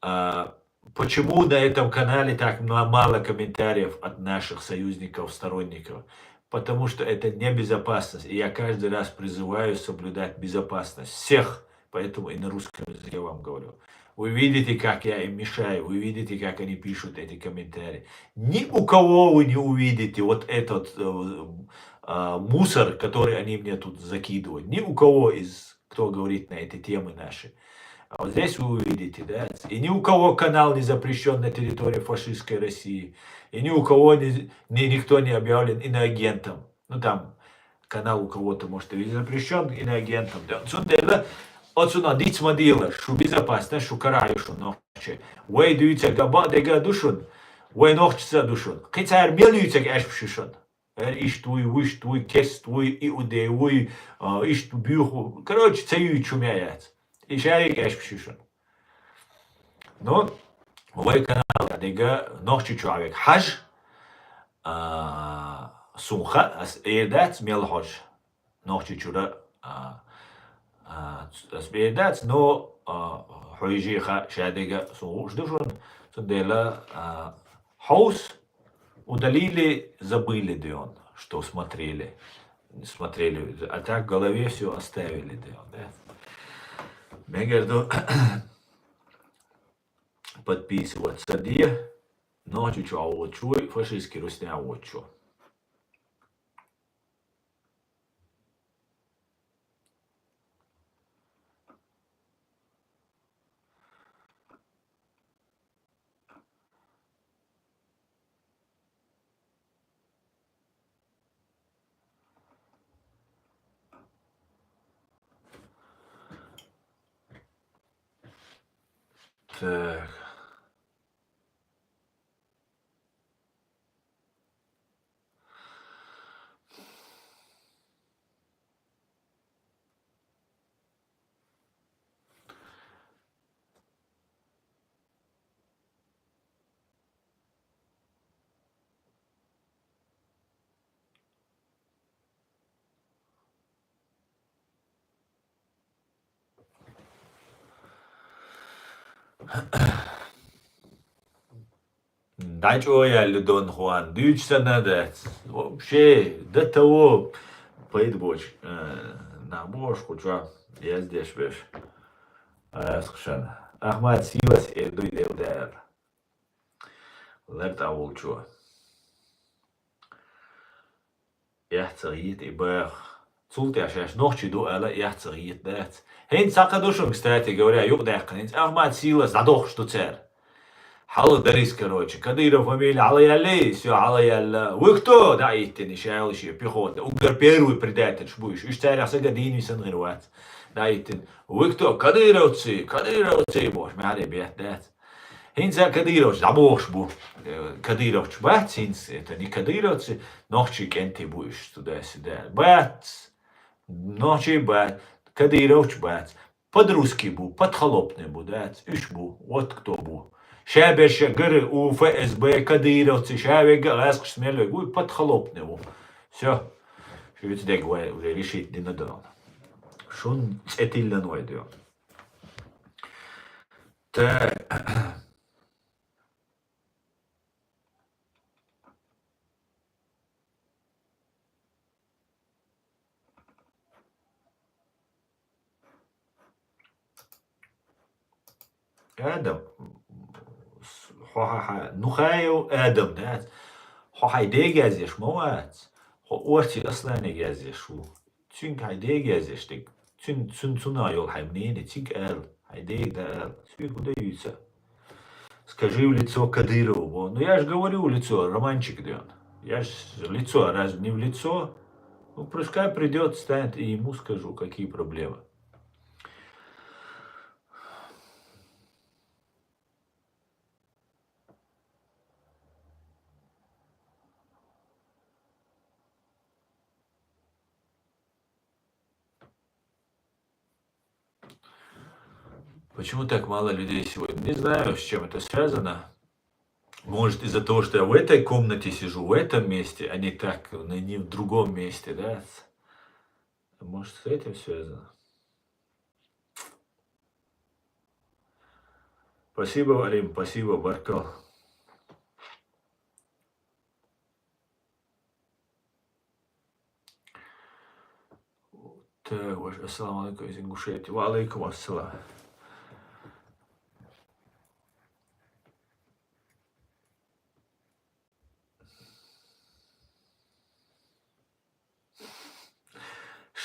а, почему на этом канале так мно-, мало комментариев от наших союзников, сторонников? Потому что это небезопасность. И я каждый раз призываю соблюдать безопасность всех. Поэтому и на русском языке вам говорю. Вы видите, как я им мешаю, вы видите, как они пишут эти комментарии. Ни у кого вы не увидите вот этот, э, а, мусор, который они мне тут закидывают. Ни у кого из, кто говорит на эти темы наши. А вот здесь вы увидите, да. И ни у кого канал не запрещён на территории фашистской России. И ни у кого не, не, никто не объявлен иноагентом. Ну, там, канал у кого-то, может, и запрещён иноагентом. Да. Цундела, оцунах диц ма дийла, шу безопасность, шу карахь ю шун нохчий. Вай дуьйцург а бакъдерг а ду шун, вай нохчаша а ду шун. Кхин цара мел юьйцург аьшпаш ю шун. Эр иштта вуй, вуьшта вуй, кест вуй, иудей вуй, а, иштта буьйху. Короче, ца юьйцуш хӀума яц. И шаьриг аьшпаш ю шуна. Ну, вай канал дерриге нохчи чохь вега хьажа, а, сунха, ас эр дац мел хьожа. Нохчи чура, а, а, ас эр дац, но, а, хьо йижи ха шадерриге сун гуш ду шуна. Цундела, а, хьовс, удалили, забыли, ден, что смотрели. Смотрели, а так в голове всё оставили, ден, да. Мегар ду подписываться де, нохчи чохь воцучу, фашистский русня воцучу. Так. ДӀачӀо яьлла Дон Хуан, дуьйцуш санна а дац. Вообще, до того пайда боцу, э, нах бу ош кху чохь яздеш берш. Ас хушан. Ахмат сийлас э дуй дел дел. Лер тӀа волчо. Эхь ца гӀийта и бах. Цул тӀехь шаьш нохчий ду аьлла, эхь ца гӀийта дац. ХӀинца цхьа кхы ду шуна, кстати говоря, юкъадаьккхина. ХӀинца Ахмат сийлас дӀадохуш ду цара. Хьала дарис, короче. Кадыров фамилия хьала яьлли, всё, хьала яьлла. Вы кто? ДӀаийттина, ша аьлла шен пехота. Уггар первый предательш бу уьш. Уьш царех сага дийна висан гӀир вац. ДӀаийттина. Вы кто? Кадыровцы, кадыровцы, бохуш, маьре бетта дац. ХӀинца кадыровцы дӀабохуш бу. Э, кадыровцы бац хӀинца, это не кадыровцы, нохчий кӀентий бу уьш, туда-сюда. Бац. Нохчий бац. Кадыровцы бац. Под русский бу, под холопный бу, дац. Уьш бу, вот кто бу. Ша берша ГРУ, ФСБ, кадыровцы, ша вегга гӀаскхаш смел вег ву, под холопный ву. Всё. Шуьца дег вай уже решить дина дон. Шун цӀе тиллан вай дё. Так. Адам, хьо хьа-хьа, Нухаев Адам, да? Хьо хьай дег язъеш ма вац. Хьо Орти Асланег язъеш ву. Цуьнга хьай дег язъеш дерг. Цуьн-, цуьн-, цунах йолу хьайн мнение цига ала. Хьайн дег дан ала. Цуьнга хӀун дан юьйца? Скажи в лицо Кадырову. Ну, я ж говорю в лицо, Романчик, ден. Я ж лицо, разве не в лицо? Ну, пускай придёт, встанет, и ему скажу, какие проблемы. Почему так мало людей сегодня? Не знаю, с чем это связано. Может, из-за того, что я в этой комнате сижу, в этом месте, а не так, ну, не в другом месте, да? Может, с этим связано? Спасибо, Валим, спасибо, баркал. Так, ваш-, ассаламу алейкум из Ингушетии. Ва алейкум ассалам.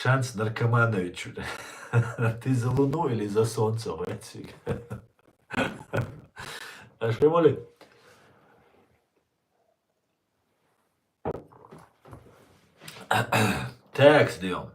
Шанс Наркоманович. Ты за луну или за солнце, Вацик? Аш поймали? Так, ждём.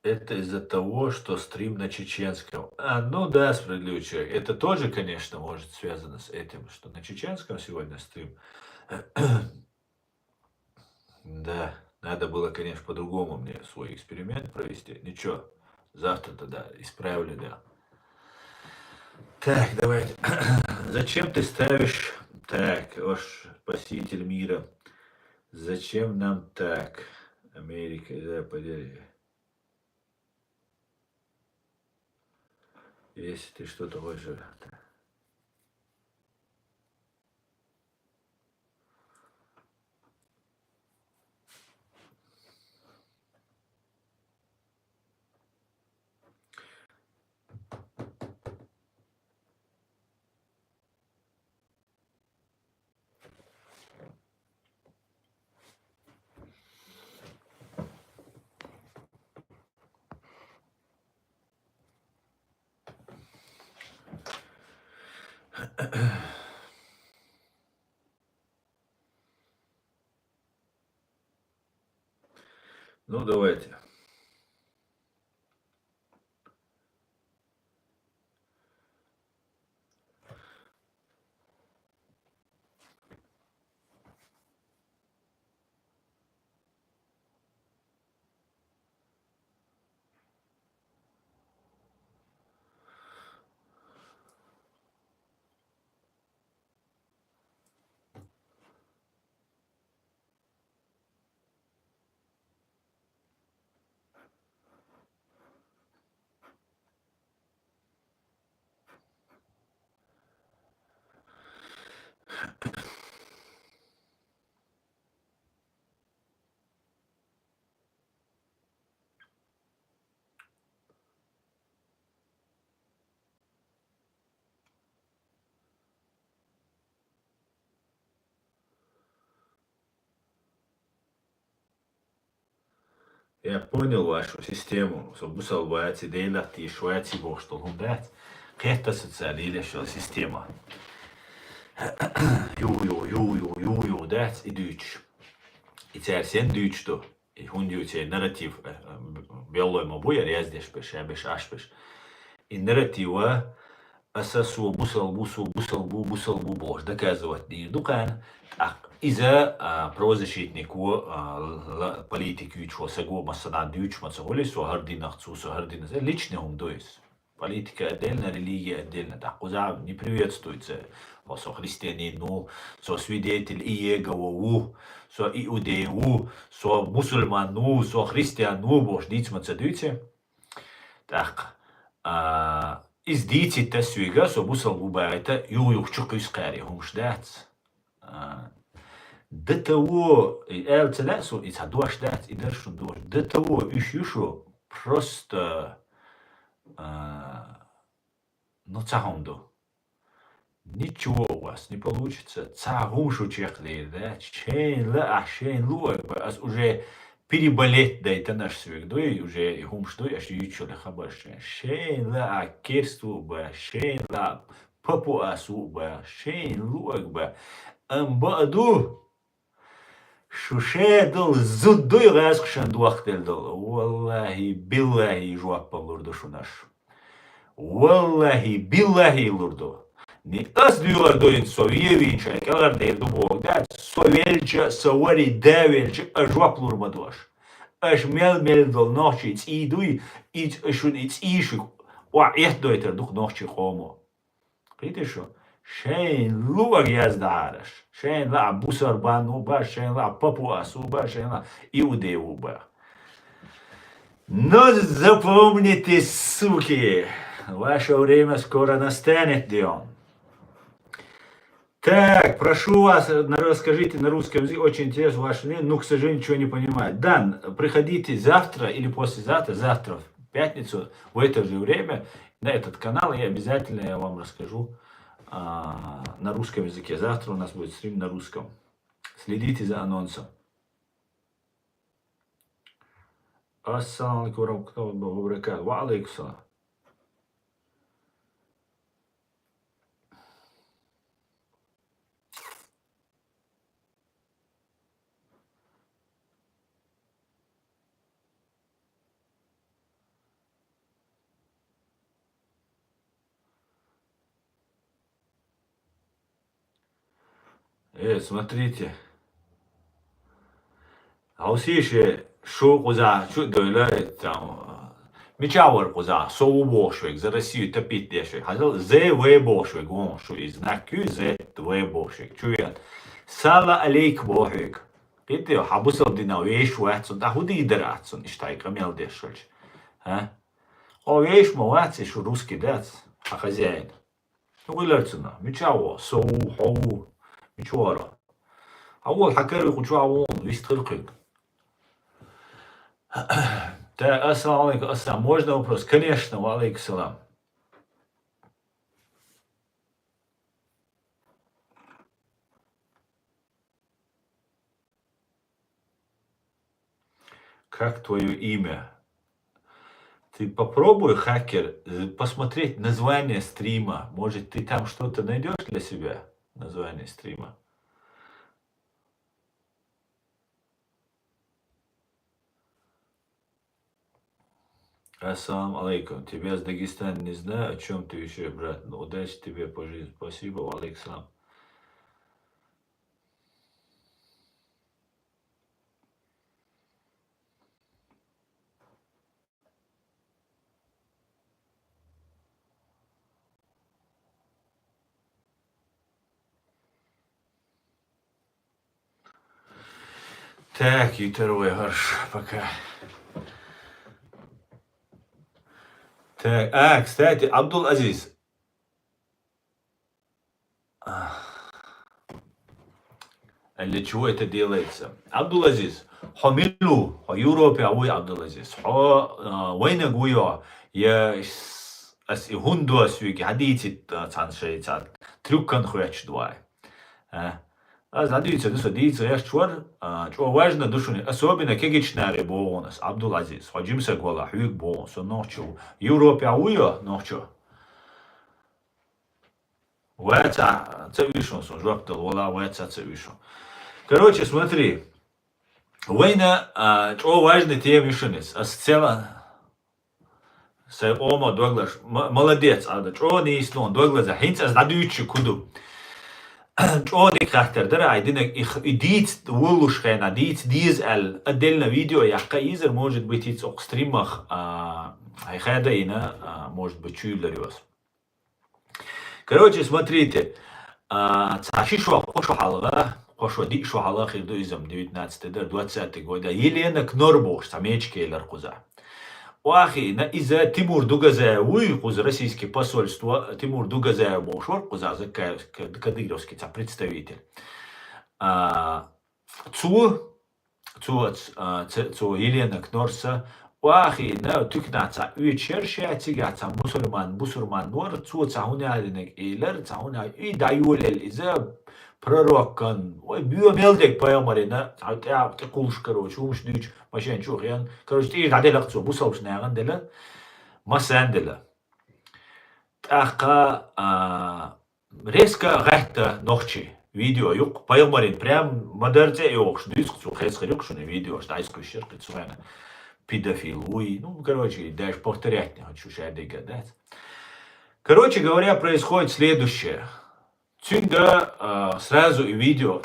Это из-за того, что стрим на чеченском. А, ну да, справедливый человек. Это тоже, конечно, может связано с этим, что на чеченском сегодня стрим. Да, надо было, конечно, по-другому мне свой эксперимент провести. Ничего, завтра тогда исправлю, да. Так, давайте. Зачем ты ставишь так, ваш спаситель мира? Зачем нам так? Америка, да, подери. Если ты что-то хочешь. Ну, давайте. Я понял вашу систему, со бусалба вац, Делах тийша вац бохуш долу хӀума дац. Кхетта социализм йолу система. Ю, ю, ю, ю, ю, ю, дац и дуьйцуш. И цара сен дуьйцуш ду? И хӀунда ю церан нарратив, э, э, беллой ма бу яра яздеш берш, ша берш, аш берш. И нарратива аса со бусал бу, со бусал бу, бусал бу бохуш доказывать дийр ду кхана. ТӀаккха иза, а, правозащитнико, а, ла-, политика юьйцуш волу саго массанхьа дуьйцуш ма ца хуьлий, со хӀара динах цу, со хӀара динах, э, личный хӀума ду иза. Политика отдельно, религия отдельно. ТӀаккха кхузахь не приветствуется. Хьо со христианин ву, со свидетель Иегова ву, со иудей ву, со мусульман ву, со христиан ву бохуш дийца ма ца дуьйцу. ТӀаккха, а, иза дийцийта соьга, со бусал ву бахийта, юха-юха чу кхуьйсу кхаьри хӀумаш дац. А, до того, и аьлла ца лаьа суна, и цхьа дош дац, и дара шуна дош. До того уьш ю шу, просто, а, ну, цхьа хӀума ду. Ничего у вас не получится. Цхьа хӀума шу чекхдер дац. Шайна лаахь, шайна луъург бан. Ас уже переболеть дайтина аш соьга дуй, уже и хӀумаш дуй, аш юьйцуш йолу хабарш. Шайна лаахь, керст ву бан, шайна лаахь, папуас ву бан, шайна луъург бан. Амма баа ду, шу шадолу зуда дуй гӀазкхашна дохкаделла долу. Валлахи, биллахи, жоп лур ду шуна аш. Валлахи, биллахи, лур ду. Не ас дуьйгӀар ду хӀинца, со вен вийна шайн кӀелхьардер ду боху дац, со велча, со вари да велча, ас жоп лур ма ду аш. Аш мел-мел долу нохчий цӀий дуй, и ц-, шуна и цӀий шуьга охьаэттадойтар ду-кх нохчий къомо. Кхетий шу? Шайна луъург яздахьара аш. Шайна лаахь бусарбан ву бан, шайна лаахь папуас ву бан, шайна лаахь иудей ву бан. Но запомните, суки, ваше время скоро настанет, Дион. Так, прошу вас, на-, расскажите на русском языке, очень интересно ваше мнение, ну, к сожалению, ничего не понимаю. Дан, приходите завтра или послезавтра, завтра, в пятницу, в это же время, на этот канал, и обязательно я вам расскажу, а, на русском языке. Завтра у нас будет стрим на русском. Следите за анонсом. Ассаламу алейкум ва рахматуллахи ва баракатух. Ва алейкум салам. Э, смотрите. Хьовсийша, шу кхузахь чу а дойла, там, мичахь вара кхузахь, со ву бохуш верг, за Россию топить деш верг. Хьажал, З В бохуш верг вон шу, и знак ю, З В бохуш верг. Чу веана. Салам алейк боху хьоьга. Кхетий, хьан бусалба динах вешаш вац цунна, тӀаккха хӀун дийр дара ахь цунна, иштта хьайн къамел деш хилча? А? Хьо вешаш ма вац, и шу русский дац, хьан хозяин. Ну, гӀиллар цунах. Мичахь ву? Со ву, хьо ву. Мича вара? Хьан волу хьан карви кху чохь ву, вист хир кхуьнга. Так, ассаламу алейкум, ассалам. Можно вопрос? Конечно, ва алейкум салам. Как твоё имя? Ты попробуй, хакер, э, посмотреть название стрима. Может, ты там что-то найдёшь для себя? Название стрима. Ассалам алейкум. Тебя с Дагестана не знаю. О чем ты ещё, брат? Ну, удачи тебе по жизни. Спасибо. Ва алейкум салам. Так, ютарой гарш, пока. Так, а, кстати, Абдул-Азиз. А. А для чего это делается? Абдул-Азиз, хьо мила ву? Хьо Европе вуй, Абдул-Азиз? Хьо, а, вайнаг вуй хьо? Я с-, ас и хӀунда до ас вига хьадийцит, а, цхьана шайн цхьа трюкан хоьттуш ду вай? А? Аз дӀадийцар ду, со дийца гӀерташ вар, а, чӀо важна ду шуна, особенно кегийчарех боху ас, Абдул-Азиз, хьо жима саг валахь, хьоьга боху ас, со нохчо ву. Европехь ву йо, нохчо? Вац, ца уьйр шуна, со жоп дала валахь, вац, ца уьйр шуна. Короче, смотри, вайна, а, чӀо важна тема ю шуна иза. Ас цела Сайн къоман дог лаза. М-, молодец, Ӏада. ЧӀогӀа нийса ду хьуна дог лазар. ХӀинца ас дӀадуьйцуш хӀун ду? ЧӀогӀа дика хаттар дара, ай динарг и х-, и дийца волуш хенахь, дийца деза аьлла, отдельно видео яккха езар, может быть, иза окху стримах, а, хьайн хада йина, а, может быть, чуьйллар йоцу. Короче, смотрите, а, цхьа ши шо, кхо шо хьалха, кхо шо, диъ шо хьалха хир ду иза-м, девятнадцатый дара, двадцатый года, Елена Кнор бохуш, цхьа мечик елира кхуза. Охьахиъна, иза Тимур Дугазаев вуй, кхуза российский посольство, Тимур Дугазаев бохуш вара кхуза, за ка-, ка-, кадыровский цхьа представитель. А, цо Цо, а, ц-, цо Елена Кнорса охьахиъна, туьканахь цхьа оьцуш яра ша, цигахь цхьа мусульман, бусурман вара, цо цхьа хӀун аьллинарг элира, цхьа хӀун а-, и дӀайолаелла иза пророкан, вай боьха мел дерг пайхамарна, цхьа тӀе-, тӀекхуллуш, короче, хӀумаш дуьйцуш, машен чу а хиъна, короче, тӀера дӀаделла-кх цо, бусалба нахана делла, массарна делла. ТӀаккха, а, Резко гӀатта нохчий. Видео ю-кх, пайхамаран прям ма-дарра цӀе а йохуш дуьйцу-кх цо, хезна хир ю-кх шуна видеош, дӀасакхуьйсуш яра-кх цо хьайна, педофил вуй. Ну, короче, даже повторять не хочу, шадерг а дац. Короче говоря, происходит следующее. Цуьнга, а, сразу и видео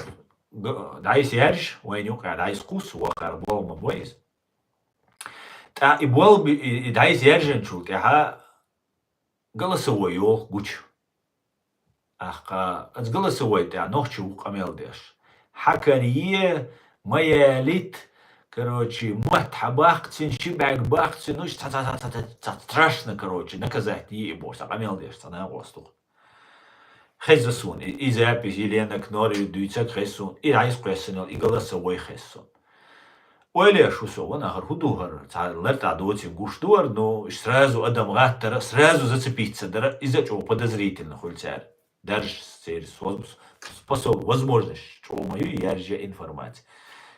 г-, дӀасаяржа, вайна юкъахь дӀасакхуссу, вахара болу ма бой иза. ТӀаккха и болу би-, и, и дӀасаяржинчул тӀаьхьа голосовой йолу гучу. Ахкха, оцу голосовой тӀехь нохчи ву къамел деш. Хьакаре, ма ялийта, короче, мотт хьабаккха цуьнан, ши бӀаьрг баккха цуьнан, ну, цхьа, цхьа страшно, короче, наказать е и бохуш, цхьа къамел деш, цхьа накъост ву. Хезна суна, и, и запись, Елена Кнори дуьйцург хезна суна, и дӀасакхоьссина йолу, и голосовой хезна суна. Ойла еш ву со, ван ахар хӀун ду хӀара, цхьа лартӀахь доцийна гуш ду хӀара, но сразу адам гӀаттара, сразу зацепиться дара, иза чӀогӀа подозрительно хуьлу цара. Даже церан способ, возможность чӀогӀа ма ю, яржа информация.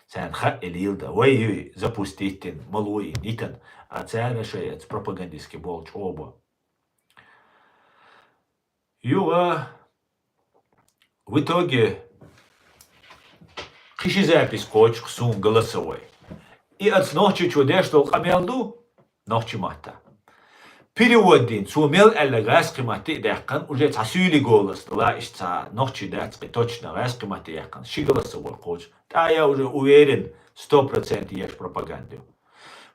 Царна хаьа и лело дан, вай ю запустить дина, ма ло и нитан, а цара шайн оцу пропагандистский болу чӀогӀа бо. Юха, в итоге, кхин ши запись кхочу-кх суна голосовой. И оцу нохчичо деш долу къамел ду нохчи матта. Перевод дина, цо мел аьлла гӀаьскхи матте а даьккхина, уже цхьа суьйли голос дала, иштта цхьа нохчи дац, кхин точно гӀаьскхи матте яьккхина, ши голосовой кхочу. ТӀаккха я уже уверен, сто процентов еш пропаганда ю.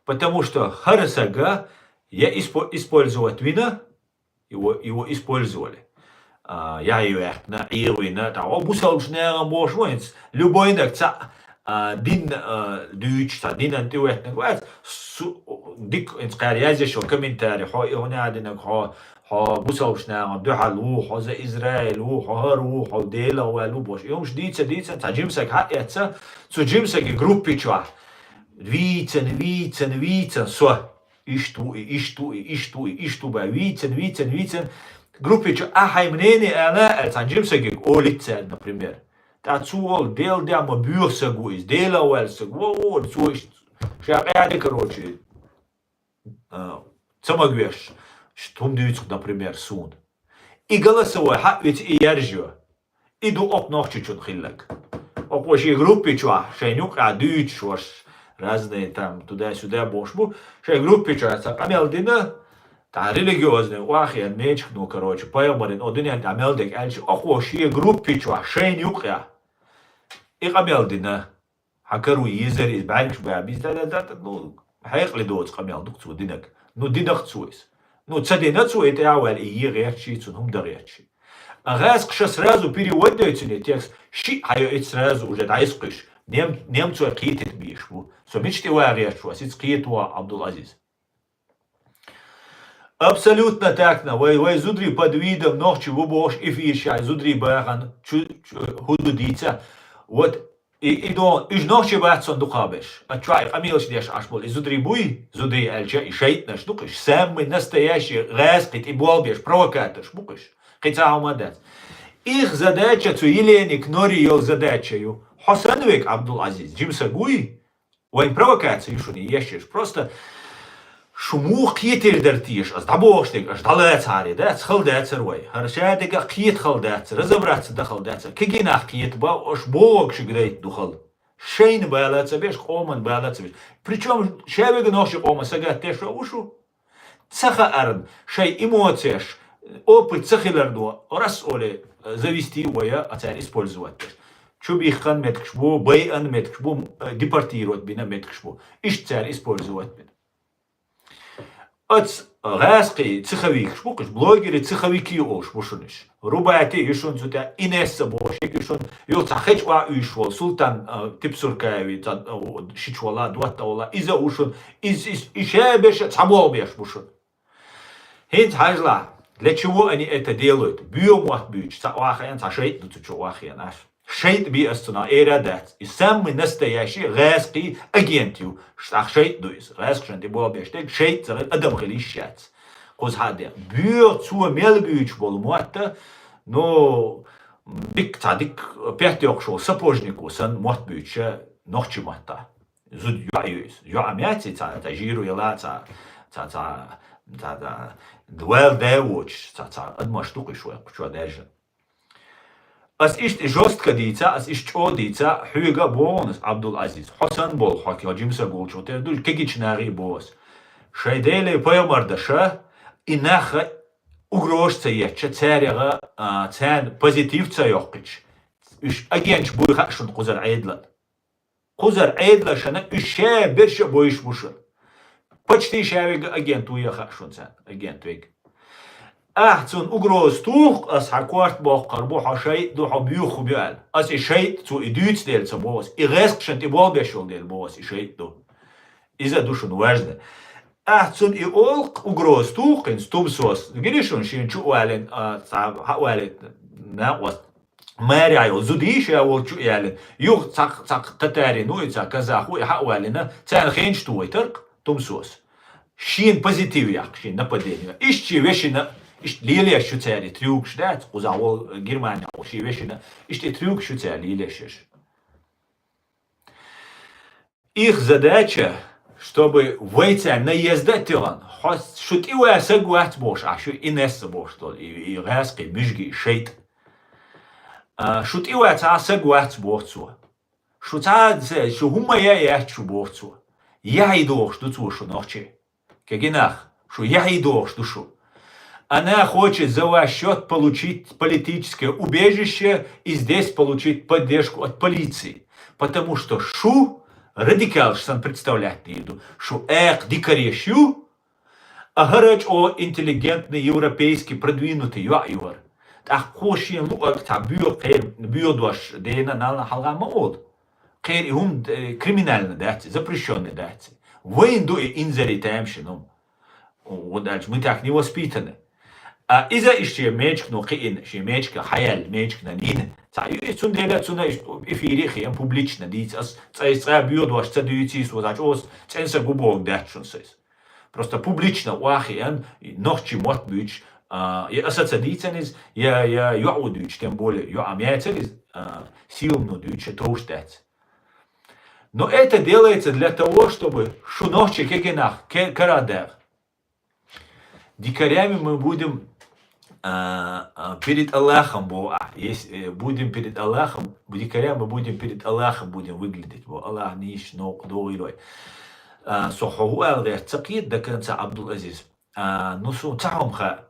Потому что хӀара сага я испо-, использовать вина, его, его использовали. А, яхь ваьккхина, Ӏехавина, тӀаккха бусалбаш нахана бохуш ву хӀинца, любой наг цхьаъ, а, дин, а, дуьйцуш, цхьа динан тӀе веттинарг вац, су-, дика хӀинца кхара язъеш йолу комментарий, хьо и хӀун а динарг, хьо, хьо бусалбаш нахана дуьхьал ву, хьо за Израиль ву, хьо хӀара ву, хьо Делах ваьлла ву бохуш. И хӀумаш дийца, дийца, цхьа жима саг хьаэцна, цу жима саги группи чохь вийцан, вийцан, вийцан со. Иштта ву и, иштта ву и, иштта ву и, иштта ву бан, вийцан, вийцан, вийцан. Группи чу ахьа хьайн мнение ала, аьлла, цхьана жима сагиг олийта цара, например. ТӀаккха цо олу, Дела дехьа ма боьха саг ву иза, Делах ваьлла саг ву, ву, ву, цо иштта ша къаьхьа де, короче, а, ца магош, ш-, хӀума дуьйцу, например, суна. И голосовой хьаъ вица и яржайо. И ду окху нохчичун хилларг. Окхо шен группи чохь, шайн юкъахь дуьйцуш ваша, разные там, туда-сюда бохуш бу, шайн группи чохь цхьа къамел дина, тӀаккха религиозный охьахиъна мечик, ну, короче, пайхамаран о дуьнен тӀехь мел дерг аьлча, окхо шен группи чохь, шайна юкъахь и къамел дина. Хьан каро езара иза, бӀаьргаш бан, биз да, да, да, да, ну, хьекъале доцу къамел ду-кх цо динарг. Ну, дина-кх цо иза. Ну, ца дина цо и тӀаьхьа ваьлла, и е гӀерташ, цунна хӀума дан гӀерташ. А гӀаьскхаша сразу перевод дойцуьне текст, шиъ хьайо и сразу уже дӀасакхуьйсуш. Нем-, немцой кхетийта бийш бу. Со мича тӀе ван гӀерташ ву, ас иза кхета ван, Абдул-Азиз. Абсолютно так на. Вай, вай зударий под видом нохчий ву бохуш, эфир шайн зударий бахана, чу, чу, хӀу ду дийца. Вот, и, и дон, уьш нохчий бац сон дукха берш. А чохь и къамелаш деш Ӏаш болу и зударий буй, зударий аьлча, и шайтӀанаш ду-кх уьш. Самый настоящий гӀаьскхи тӀе болх беш, провокаторш бу-кх уьш. Кхин цхьа хӀума дац. Их задача цу Еленик Нори йол задача ю. Хьо санна вег, Абдул-Азиз, жимсаг вуй? Вайн провокация ю шуна ешеш. Просто шу мух кхетер дар теш, аз дӀабохуш дег, аш дӀалацаре, да, ца хал дацар вай. Хар ша дега кхет хал дацар, разобраться да хал дацар. Кагинах кхет ба, аш богшиг дайт ду хал. Шайна бала ца беш, къоман бала ца беш. Причём ша вега нохчи къома сагат теш ва ушу. Ца хаарна, шай эмоцияш, опыт ца хилар ду, рас оле, э, завести вая, а цар использовать теш. Чу биххан меткш бу, байан меткш бу, э, депортировать бина меткш бу. Ишт цар использовать бина. Ац гӀаскхи цихавикаш бу, кхиш блогери цихавики олуш бу шуниш. Рубати ю шун цу тӀа Инесса бохуш, ю шун ю ца хечва уьш вол, Султан, э, Типсуркаеви, ца, э, шич вала, дуатта вала, иза у шун, из, из, ише беша ца бо беш бу шун. ХӀинца хьажла, для чего они это делают? Буьо мотт буьйч, ца вахаян, ца шайтӀа ду цу чу вахаян аш. ШайтӀа би ас цунах эра дац. И самый настоящий гӀаскхи агент ю. Штах шайтӀа ду иза. ГӀаскхи шан тӀе болбеш дег, шайтӀа ца адам хила йиш яц. Кхуза хьаде. Буьо цо мел буьйч болу мотта, но дик, ца дик пет йоккхуш волу сапожнику сан мотт буьйча нохчи матта. Зуд йоӀ ю иза. ЙоӀ меци ца, ца жиру яла, ца, ца, ца, ца, ца, дуал дай вочу, ца, ца, адамаш ду кхиш вай, кхучо даьржа. Ас иштта жестко дийца, ас иштта чӀо дийца, хьоьга бохунас, Абдул-Азиз. Хьо сан болу, хьо кё жимса гулчу, тер ду, кегича нагӀи бохас. Шай Деле пайхамар даша, и наха угрош ца ечча, царега, а, царна позитив ца йоккхич. Уьш агенчу буй хаьа шун кхузар Ӏедалан. Кхузар Ӏедалашана уьш ша берша а бойуш бу шуна. Почти ша вега агент ву яха шун царна, агент вега. Ахь цунна угроза туху, ас хьан корта боккхар бу, хьо шайтӀа ду, хьо буьйху бу аьлла. Ас и шайтӀа цо и дуьйцу дела ца боху ас, и гӀескашан тӀе болбеш йолу дела боху ас и шайтӀа ду. Иза ду шуна важна. Ахь цунна и олу угроза туху, хӀинца тумсос. Гири шуна шен чу а валин, а, цхьа хьа а валин, накъост. Маьря йолу зудий ша волчу ялин. Юха цхьа, цхьа татарин ву, и цхьа казах ву, и хьа а валина, царна хенаш ту вайтаркх, тумсос. Шен позитив яккха, шен нападение. Иштта шен вешина, иштта лелеш шу цари трюкаш дац, кхуза вол Германия вол шен вешина, иштта и трюкаш шу цари лелеш еш. Их задача, чтобы вай царна наезда а тилан, хьо шу тӀе ваьсаг вац бохуш, а шу Инесса бохуш долу, и, и гӀаьскхи муьжги шайтӀа. А, шу тӀе ваьца саг вац боху цо. Шу цхьа а ца, шу хӀумма яа яц шу боху цо. Яхьий дохуш ду цо шу нохчи. Кегинах, шу яхьий дохуш ду шу. Она хочет за ваш счёт получить политическое убежище и здесь получить поддержку от полиции, потому что шу радикалш сан представлять дийр ду, шу экх дикареш ю, а хӀара чӀо интеллигентный, европейский, продвинутый йоӀ ю хӀара. ТӀаккха кхо шен луъаг цхьа буьйху кхер, буьйху дош дена нална хьалха ма олу. Кхер и хӀума, э, криминально дац, запрещённый дац. Вайн ду и инзаре тамашийна хӀума. Вот дальше, мы так не воспитаны. А иза иштта шен мечкано кхиъна, шен мечка хьаяьлла, мечкана нина. Цхьа ю, и цундела цуна иштта эфире хиъна публично дийца. Ас цӀай цкъа боьдош ца дуьйцийса, вот, а чӀос цӀен са гу боху дац шун сайс. Просто публично вахиан, нохчи мотт буьйч, а, я аса ца дийцан из, я, я йоӀу дуьйч, тем более, йоӀа мецар из, а, силно дуьйч, товш дац. Но это делается для того, чтобы шу нохчи кегенах ке-, карадах. Дикарями мы будем, а, а, перед Аллахом бо-, а, если, э, будем перед Аллахом, дикарями мы будем перед Аллахом будем выглядеть. Бо Аллах ниш нок догӀирой. А, со хьо хӀу аьлла гӀерта ца кхета до конца, Абдул-Азиз. А, ну, су ца хьомха.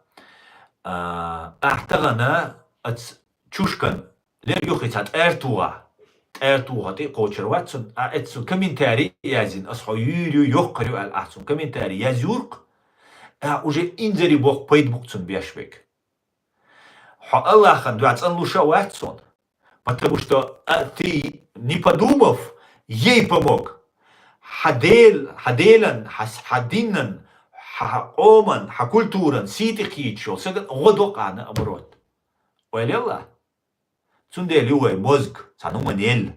А, ахь тахана ац чушкан лер юхи ца тӀертугӀа. ТӀертугӀа тӀе кхочур вац цун, а эццун комментарий язйина, ас хьо юьйр ю, йоккхар ю аьлла, ахь цун комментарий язйуркх, а уже инзари боккха пайда букъ цун беш век. Хьо Аллаххан дуьхьа цӀанлуша а вац цун. Потому что, а, ты, не подумав, ей помог. Хьан Дел-, хьан Делан, хьан с-, хьан динан, хьан, хьан къоман, хьан культуран сий тӀе кхийчо, саган гӀо докъана оборот. Ойла елла? Цундела ю вай мозг, цхьа нуман елла.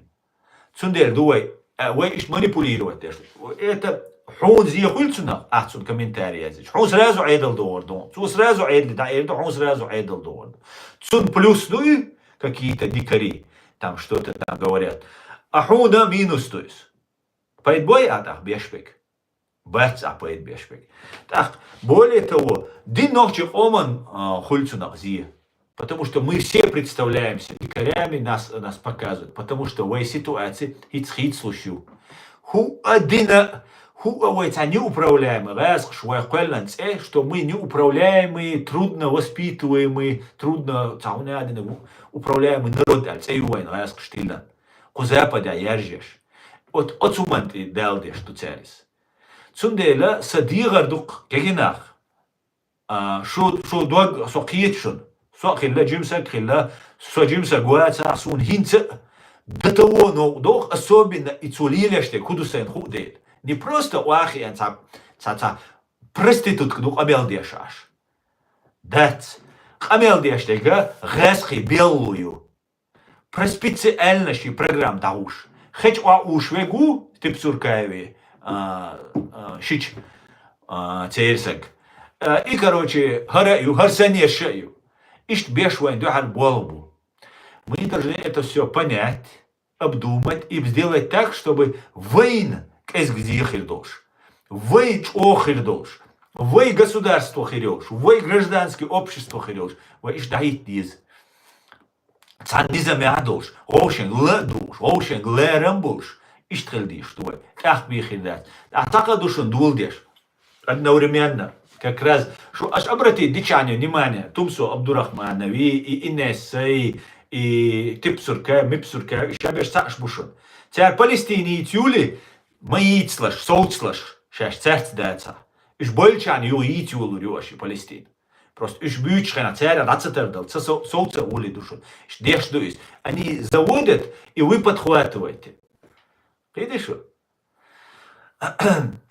Цундела ду вай, а, вай иштта манипулировать деш. Это Хьуна зе хуьлу цунах, ахь цунна комментарий яздича, хьуна сразу Ӏедал догӀур ду. Цо сразу Ӏедал дӀаэр ду, хьуна сразу Ӏедал догӀур ду. Цунна плюс ду и, какие-то дикари, там что-то там говорят. А хьуна минус ду иза. Пайда бой а тӀаккха беш берг? Бац а пайда беш берг. ТӀаккха, более того, дин нохчи къоман, а, хуьлу цунах зе. Потому что мы все представляемся дикарями, нас, нас показывают. Потому что вай ситуация хӀинца хийцалуш ю. ХӀуъа дина, хӀуъа вай цхьа неуправляемый гӀазкхаш вай кхоьллан цӀе, что мы неуправляемые, трудно воспитываемые, трудно, цхьа хӀуна а дина, управляемый народ аьлла цӀе ю вайн гӀазкхаш тиллан. Кху Западехь яржеш. От оцу ман тӀе дала деш ду цаьрис. Цундела сан дегӀар дукха кегинах. А, шу, шу дог, со кхета шуна. Со а хилла, жимсаг а хилла, со жимсаг вацахь, суна хӀинца а до того новкъа доху, особенно и цо лелаш дерг хӀун ду сайна хуу дела. Не просто охьахиъна цхьа, цхьа, цхьа проститутка ду къамел деш Ӏаш. Дац. Къамел деш дерг гӀазкхий белло ю. Про специальность и программа дӀахьуш. Хеча охьа уш вегу Типсуркаеви, а, а, шича, а, церсаг. А, и, короче, хӀара а ю, хӀара санна а ю. Иштта беш вайн дуьхьал болх бу. Мы должны это всё понять, обдумать и сделать так, чтобы вайн кӀезиг зе хир долуш, вай чӀогӀа хир долуш, вай государство хир йолуш, вай гражданский общество хир йолуш, вай иштта дӀахӀитта деза. Цхьана низамехь а долуш, вовшенга ла а дугӀуш, вовшенга лерам а болуш, иштта хила дезаш ду вай. ТӀаккха бийхина дац. ТӀаккха цхьа а ду шуна доладеш. Одновременно. Как раз, шу аш обратите дичане внимание, Тумсо Абдурахманови, и Инессай, и Типсурка, Мипсурка, и шабеш цхьаъш бу шуна. Цара палестинец юли, ма йийцалаш, совцалаш, шаьш цаьрца дацахь. Уьш бойлучарна юха йийца йолур ю аша и Палестина. Просто уьш буьйцучу хенахь цара дӀа ца тардала, ца со-, совца а гӀули ду шуна. Уьш деш ду иза. Они заводят, и вы подхватываете. Кхийтий шу?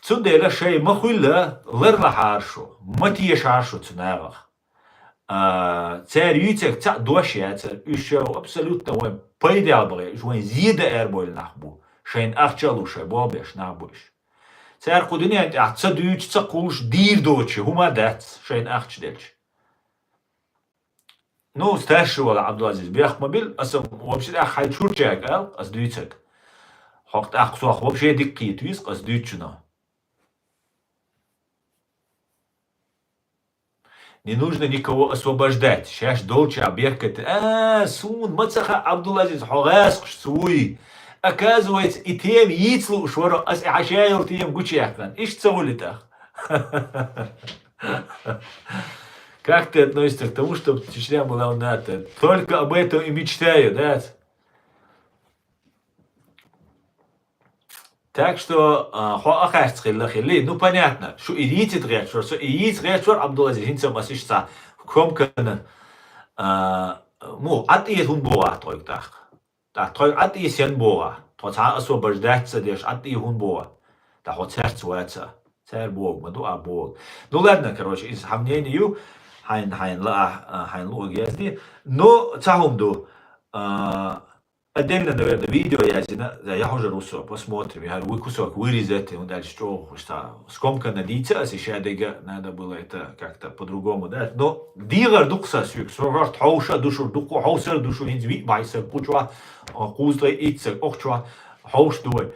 Цундела шай ма хуьлла, ларлахьара шу, ма тешахьара шу цу нагӀах. А, цара юьйцург цхьаъ дош яцара, уьш шайх абсолютно вайн пайдехь бахе, уьш вайн зе дан арабевлла нах бу, шайна ахча а луш, шайн болх беш нах бу уьш. Цара кху дуьнен тӀехь ца дуьйцу, ца кхуллуш дийр доцуш хӀума дац, шайна ахча делча. Ну, старший вала Абдулазиз, бехк ма бил, аса вообще тӀаккха хьайн чурчага ал, аса дуьйцург. Хьо тӀаккха сох вообще дика кхета веза, аса дуьйцучунах. Не нужно никого освобождать. Шаьш долча беркат. А, суна ма ца хаьа, Абдулазиз, хьо гӀазкхашца вуй. Оказывается, и тема йийца лууш вара, аса и хьан шайолу тема гучуяьккхина. Иштта ца гӀули тӀаккха. Как ты относишься к тому, что Чечня была в НАТО? Только об этом и мечтаю, да? Так что, а, хьо а харц хилла хилли. Ну, понятно, шу и йийцит гӀерташ вара, со и йийца гӀерташ вара, Абдулазиз, хӀинца аса иштта комканна, а, му, Ӏад тӀе хӀун боху ахь тхойга тӀаккха? ТӀаккха тхойга Ӏад тӀе сен боху ахь? Тхо цхьа а освобождать ца деш, Ӏад тӀе хӀун боху? ТӀаккха хьо цаьрца ваца. Цара боху, ма ду а боху. Ну, ладно, короче, иза хьан мнение ю, хьайн, хьайн лаа, а, хьайн луъург язде. Но цхьа хӀума ду, а, Отдельно, наверное, видео яздина, да, я хьожур ву со, посмотрим. Я говорю, вы кусок вырезать, и он дальше чё, что, скомканно дийца аса, ишадега надо было это как-то по-другому, да. Но дийгӀар ду-кх сан соьга, со хӀорт хьовша а ду шура, дукха хьовсар а ду шура, хӀинца виъ бӀе саг кху чохь, а, кхузткъе итт саг оху чохь, хьовш ду вай.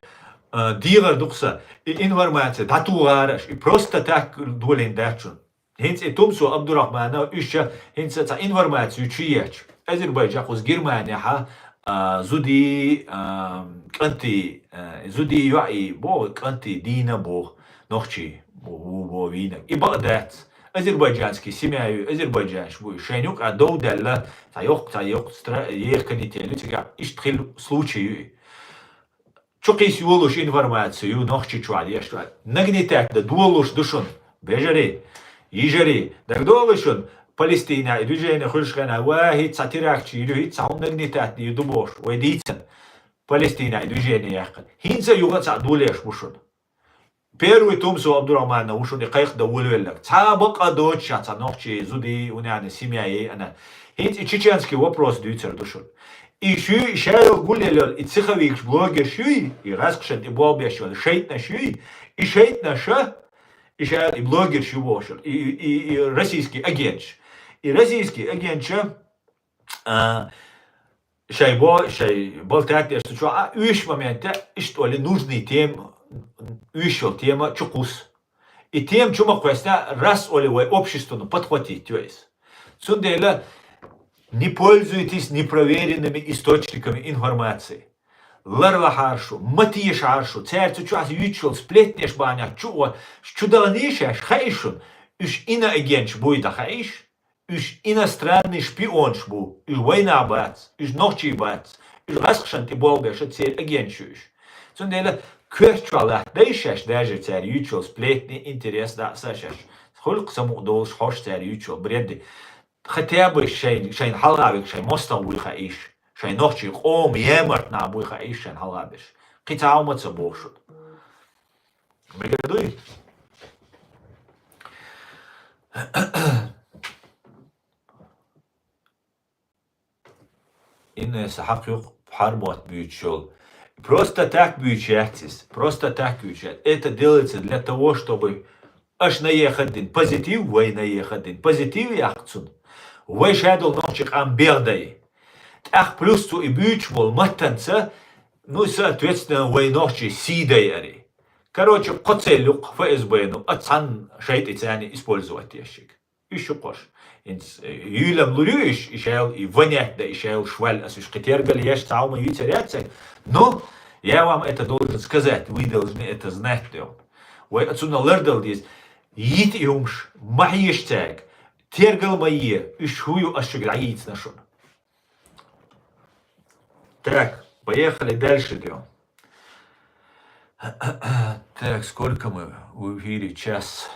А, дийгӀар ду-кх сан, и информация дӀатухара аша, и просто так долийна дац шуна. ХӀинца и Тумсо Абдурахманов, уьш ша хӀинца цхьа информацию чу ечу. Азербайджан кхуза Германехьа, а, зуди, а, кӀанти, а, зуди йоӀи боху, кӀанти дийна боху, нохчий бу-, бу-, бу-, вийнаг. И бакъ дац. Азербайджанский семья ю, азербайджанаш бу. Шайн юкъа дов даьлла, цхьа йоккха, цхьа йоккха стра-, еха канитель ю, цигахь иштта хилла случай ю и. Чу кхийса йолуш информаци ю, нохчи чохь деш ду. Нагнетать дан долуш ду шуна. Бежари, йижари, дагадогӀий шуна, Палестинехь и движение хуьлуш хенахь, ва хӀинца цхьа теракташ йир ю, хӀинца цхьа хӀума нагнетать дийр ду бохуш, вай дийцина. Палестинехь и движение яьккхина. ХӀинца а юха а цхьаъ долуш бу шуна. Первый Тумсо Абдурахманов ву шуна и кхайкхадан волавелларг. Цхьа а бакъ а доцуш, цхьа нохчий зуди, уьненан семья яйъина. ХӀинца и чеченский вопрос дуьйцур ду шуна. И шуьй, и шайолу гулъеллал, и цихавигаш блогерш юй, и гӀазкхашан тӀе болх беш йолу шайтӀанаш юй, И шайтӀанаша, и ша и блогерш ю бохуш, и, и, и, и российский агентш. И российский агентша, а, шай бо-, шай болтать деш цу чу а, уьш момента, иштта оли нужный тема, уьш йол тема чу кхус. И тема чу ма кхоьсна, раз оли вай обществону подхватить йо иза. Цундела не пользуйтесь непроверенными источниками информации. Ларлахьара шу, ма тешахьара шу, цаьрца чохь юьйцуш йолу сплетнеш бахьанехь чу а, чу даланий шаьш, хаий шуна, уьш иноагенташ буй дан хаий шу, уьш иностранный шпионаш бу, уьш вайнах бац, уьш нохчий бац, уьш гӀаскхашна тӀе болх беш церан агенташ ю уьш. Цундела коьрта чохь латтадай шаьш, даже цара юьйцуш йолу сплетни, интерес дан а са шаьш. Хуьлу-кх самукъа долуш хьош цара юьйцуш йолу бредди. Хотя бы шайн, шайн хьалха вега шайн мостагӀ буй хаий шу, шайн нохчий къоман ямарт нах буй хаий шу шайн хьалха берш. Кхин цхьа хӀума ца боху шуна. Мегар дуй? Инесса хьакха юкъа пхьармотт буьйцуш йолу. Просто так буьйцуш яц иза. Просто так буьйцуш яц. Это делается для того, чтобы аша наехать дина позитив, вай наехать дина позитив яккха цунна. Вай шадолу нохчий къам бегӀ дай. ТӀаккха плюс цу и буьйцуш болу маттанца, ну, соответственно, вай нохчий сий дай ари. Короче, кхо цель ю-кх ФСБ-ну, а цхьана шайтӀе царна использовать еш шига. Уьш ю кхош. ХӀинца, э, юьйлам лур ю уьш, и шайл, и ванет да, и шайл шваль, ас уьш кхин тергал еш, цхьа хӀума юьйцур яц цаьрга. Но я вам это должен сказать, вы должны это знать, да. Вай цунна лардала деза. Йита и хӀумаш, ма хьеша цаьрга. Тергал ма е, уьш хӀун ю, ас шуьга дӀайийцина шуна. Так, поехали дальше, да. Так, сколько мы в эфире? Час.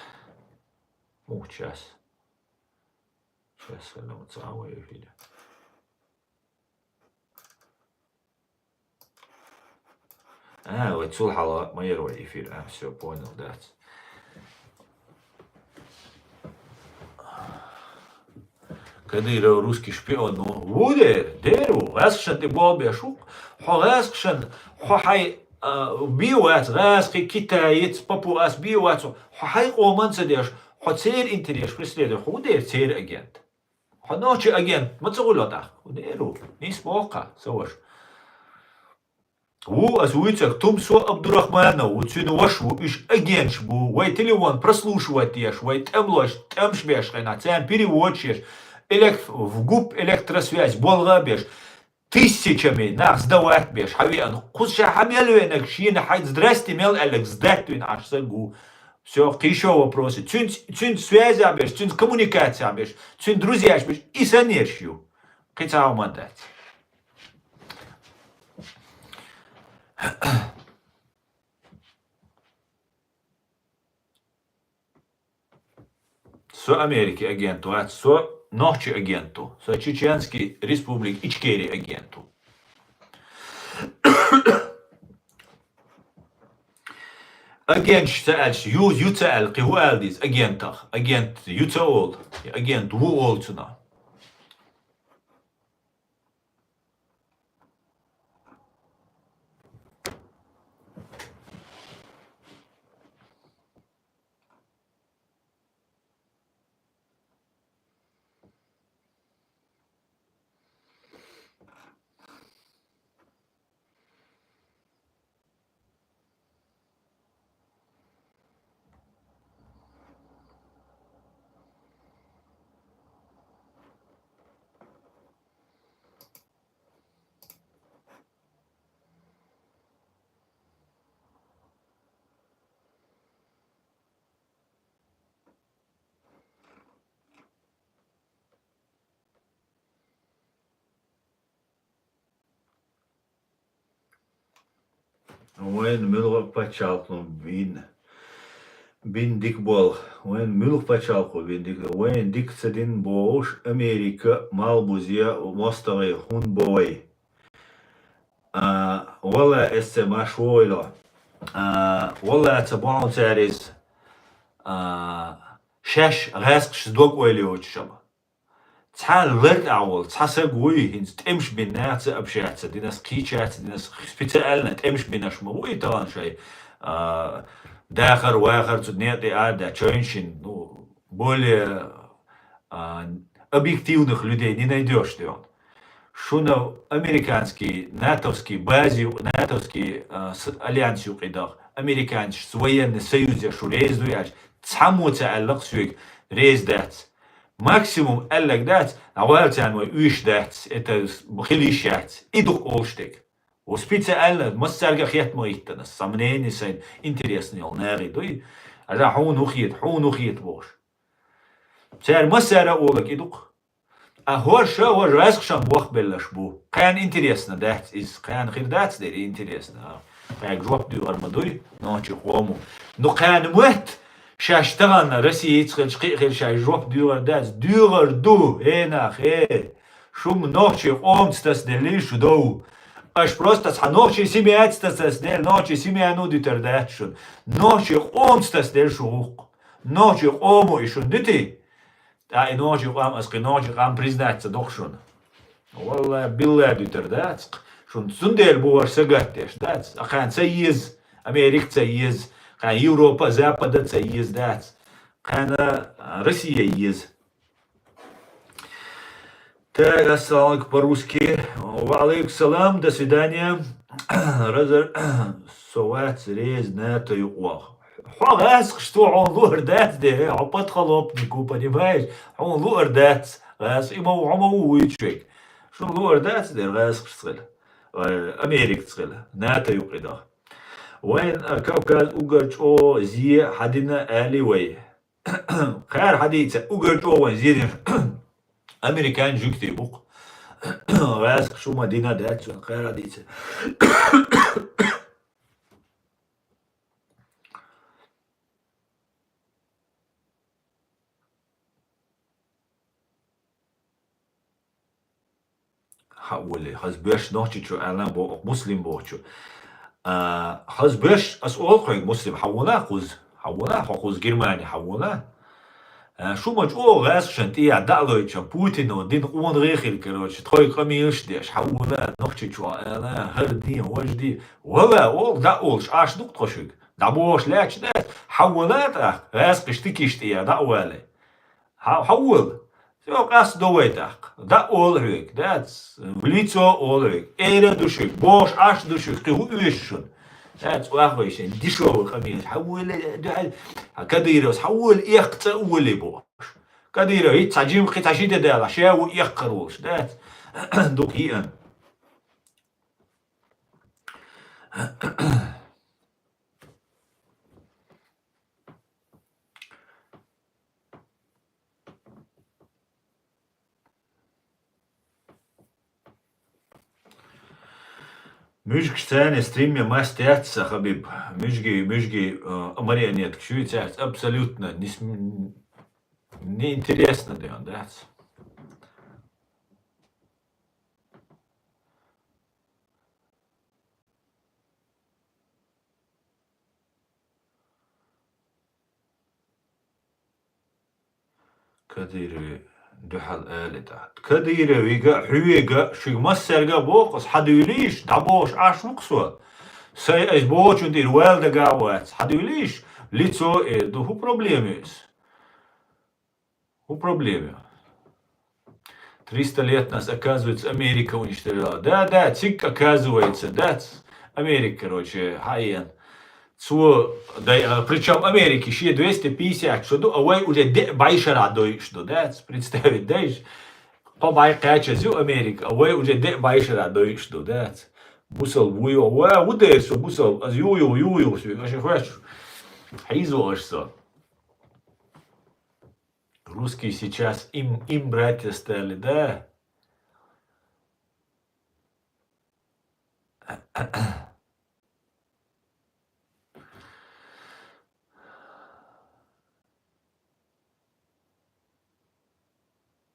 Муха час? Час, ну, цхьа вай эфире. А, вай цул хьалха ма яра вай эфир. А, всё, понял, дац. Кадыров русский шпион ву? Ву дера, дера ву. ГӀаскхашна тӀе болх беш ву. Хьо гӀаскхашна, хьо хьайн, а, бен вац, гӀаскхи, китаец, папуас бен вац. Хьо хьайн къоман ца деш, хьо церан интерес преследуй, хьо ву дера церан агент. Хьо нохчийн агент ма ца хуьлу тӀаккха? ХӀун дера ву? Нийса боху-кх, сан ваша. Ву, ас вуьйцург Тумсо Абдурахманов ву, цуьнан ваша ву, уьш агенташ бу, вай телефон прослушивать деш, вай тӀемалошна тӀемаш беш хенахь, царна переводчик еш, элек-, в гуп электросвязь болх а беш, тысячами нах сдавать беш, хьан веана, кхуза ша хьан мел веанарг шена хьайн здрасте мел аьлларг сдать вина Ӏаш стаг ву. Всё, кхин ещё вопросы. Цуьнца, цуьнца связь а беш, цуьнца коммуникация а беш, цуьнан друзьяш беш, и санна ерш ю. Кхин цхьа хӀума дац. Со Америки агент вац, со нохчи агент ву, со Чеченский Республик Ичкери агент ву. Агенташ ца аьлча, ю, ю ца аьлла, кхин хӀун ала деза агентах? Агент ю ца олу, агент ву олу цунах. Вайн муьлхха пачхьалкхо бина, бина дика болу. Вайн муьлхха пачхьалкхо бина дика. Вайн дика ца дина бохуш, Америка, малхбузе, мостагӀий хӀунда бо вай? А, валла, эс ца ма шуьйла. А, валла, ца бохьун цара иза. А, шаьш гӀаьскхашца дог ойла йоцуш ама. Цхьа лар тӀехь волу, цхьа саг вуй, хӀинца тӀемаш бина нах ца общаться дина, ас кхийчаца дина, ас специально тӀемаш бинарш ма вуй тахана шай, а, дахар, вахар цу некъа тӀе ара дац, чойн шин, ну, более, а, объективных людей не найдёшь, дий хьона. Шуна американский, натовский база юкъе, натовский, а, с-, альянс юкъе даха, американцашца военный союз я, шу реза дуй аьлча, цхьаммо ца аьлла-кх соьга, реза дац. Максимум аьлларг дац, а валла царна вай уьйш дац, это с-, хила йиш яц. И ду-кх олуш дерг. Ва специально массаьрга а хетта ма хӀиттина, сомнение сайн, интересно йолу нахе дуй. Аса хьуна хӀун хета, хьуна хӀун хета бохуш. Цара массара а олаг и ду-кх. А хӀорш а, хӀорш гӀаьскхашан бохбелларш бу. Кхана интересно дац иза, кхана хир дац дерг интересно. Кхаьга жоп доьхур ма дуй нохчийн къомо. Ну, кхана мотт шаьш тахана Россица хилча, кхин а хир шаьш жоп доьхур дац, доьхур ду, хӀей нах, хӀей. Шу-м нохчийн къомаца тасаделлий шу дов? Аша просто цхьа нохчийн семьяца тасаделла, нохчийн семьяно дуьтур дац шуна. Нохчийн къомаца тасаделла шу гӀуллакх. Нохчийн къомо и шуна дуьтий? ТӀаккха и нохчийн къам, аса кхин нохчийн къам признать ца до-кх шуна. Валлахь, биллахь дуьтур дац-кх шуна. Цундела бу вай сагатдеш, дац? А кхана ца еза, Америка ца еза, кхана Европа, Запада ца еза, дац? Кхана, а, Россия еза. Так, ассаламу алейкум по-русски. Ва алейкум салам, до свидания. Разор-, со вац реза НАТО юкъа ваха. Хьо гӀаскхаш ту, хьуна луур дац дера, хьо подхалопнику, понимаешь? Хьуна луур дац гӀаскхаш, и ма ву, хьо ма ву вуьйцуш верг. Шуна луур дац дера гӀаскхашца хила, э, Америкаца хила, НАТО юкъе даха. Вайн, э, Кавказ уггар чӀогӀа зе хьадина али вай. Кхара хьадийца, уггар чӀогӀа вайн зе дина американ жуьгтий бу-кх. ГӀаскхаш шу ма дина дац цунна, кхара хьадийца. Хьан олий, хаза боьрша нохчичо аьлла боху, муслим бохучо. А, хаза боьрша, ас олу хьоьга, муслим, хьан вона кхуза? Хьан вона хьо кхуза, Германи хьан вона? А, шу ма чӀогӀа гӀаскхашна тӀехьа дӀа а лойтуш, Путино дина къонахий хила, короче, тхойга къамелаш а деш, хьан вона нохчичо аьлла, хӀара де, важа де. Вала, олу, дӀа а олуш, Ӏаш ду-кх тхо шуьга. ДӀабохуш лаьтташ дац, хьан вала тӀаккха, гӀаскхаш тикиш тӀехьа дӀа а валий. Хьан, хьан вола? Всё, къастадо вай тӀаккха. ДӀа а олу хьоьга, дац? В лицо олу хьоьга. Эра ду шуьга, бохуш Ӏаш ду шуьга, кхин хӀун оьшу шуна? Дац, вахвай шайн, дешёвый къамелаш. Хьан вола, дуьхьал, хьан Кадыровс, хьан вола, эккха цӀа а волий бохуш. Кадыров, хӀинца цхьа жима, кхин цхьа ши де далахь, ша ву эккхар волуш, дац? Дукха йиъана. Муьжгаш царна стримме мас яц, сан Хабиб. Муьжги, муьжги, э, марионеткаш ю цаьрца абсолютно не см-, неинтересно, ден, дац? Кадырове дуьхьал али тӀаккха. Кадыровига а, хьоьга а, шуьга массаьрга а боху ас, хьадуьйлийша, дӀабохуш Ӏаш ву-кх со. Сайн ас бохучун тӀера вала дагахь а вац, хьадуьйлийша, лицо эр ду, хӀун проблема ю иза? ХӀун проблема ю? Триста лет нас, оказывается, Америка уничтожала. Да, да, цига, оказывается, дац. Америка, короче, хьаена. Цо, дай, а, причём Америка шен двести пятьдесят шу ду, а вай уже деа бӀешарахь дойуш ду, дац. Представить дайша? Кхо бӀе кхаьчаза ю Америка, а вай уже деа бӀешарахь дойуш ду, дац. Бусалба вуй, ва, ву дера со бусалба, ас ю, ю, ю, ю, ас ю, аш хвеш. Хьийзо аш со. Русские сейчас им, им братья стали, да?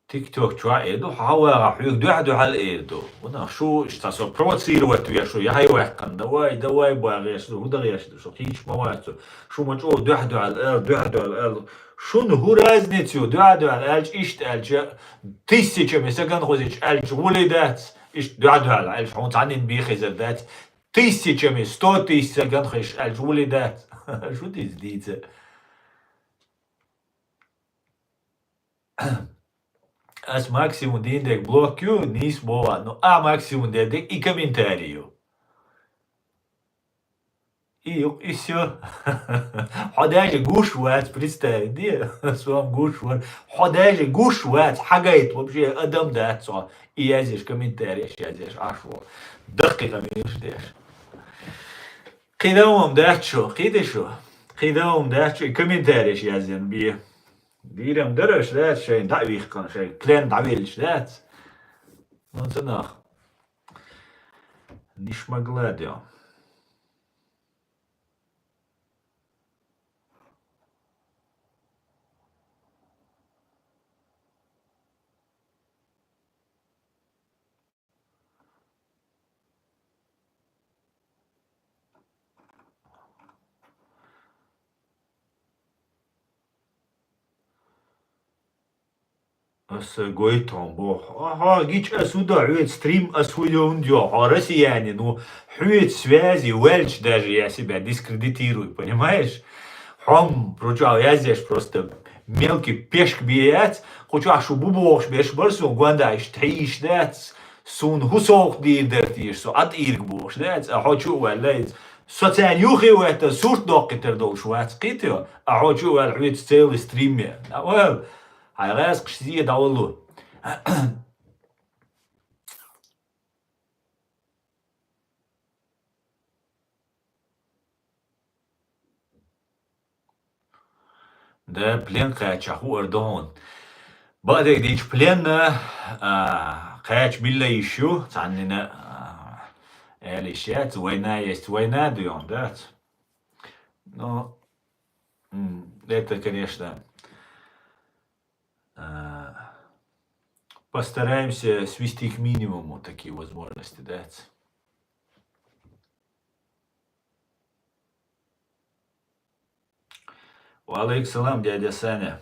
ТикТок чохь эр ду, хьан вагӀахь хьоьга дуьхьа-дуьхьал эр ду. Ванах, шу иштта со провоцировать веш шу, яхье ваьккхана, давай, давай, бахьеш ду, хӀун дан еш ду, шу кхийча ма вацу. Шу ма чӀогӀа дуьхьа-дуьхьал эр, дуьхьа-дуьхьал эр. Шуна хӀун разница ю, дуьхьа-дуьхьал аьлча иштта аьлча, тысячами саган хозича аьлча, гӀули дац, иштта дуьхьа-дуьхьал аьлча, хьуна цхьаннин бен хезар дац. Тысячами, сто тысяч саган хезаш аьлча, гӀули дац. Шу дийца дийца. Ас максимум дийна дерг блок ю, нийса боху, ну, а максимум дерг и комментарий ю. И юкъ, и всё. Хьо даже гуш вац, представить де, сом гуш вар. Хьо даже гуш вац, хьагайта вообще адам дац хьо. И язъеш, комментареш язъеш, Ӏаш ву. Даккхий къамелаш деш. Кхидолу-м дац шу, кхида шу. Кхидолу-м дац шу, и комментареш язъян бе. Дийрам дара аша дац, шайн дӀа а вихкана, шайн плен дӀавеллаш дац. Ну, ца нах. Ниш магла дё. Аса гойту хьуна боху. Ахьа, гича аса хӀун до, хьоьца стрим аса хӀун йо, хӀунда йо, хьо россиянин ву, хьоьца связи ваьлча даже я себя дискредитирую, понимаешь? Хьо-м, причём, язъеш просто мелкий пешка бе яц, кху чохь шу бу бохуш берш бара суна, гондайш тхьийш дац, суна хӀун совгӀат дийр дара теша, со Ӏа тӀийриг бохуш дац, а хьо чу а ваьлла иза. Со царна юххе а ваьттан, сурт доккхуьйтур долуш вац кхетайо, а хьо чу а ваьлла хьоьца целый стрим я. ДӀавала, хьайн гӀаьскхаш зен дӀавалло. Да, плен кхача хуур ду хьуна. Бакъдерг дийча, пленна, а, кхача милла йиш ю, цхьаннина, а, аьлла йиш яц, война есть война, ду йон дац. Ну, м, это, конечно, а, постараемся свести к минимуму такие возможности, дац. Ва алейкум салам, дядя Саня.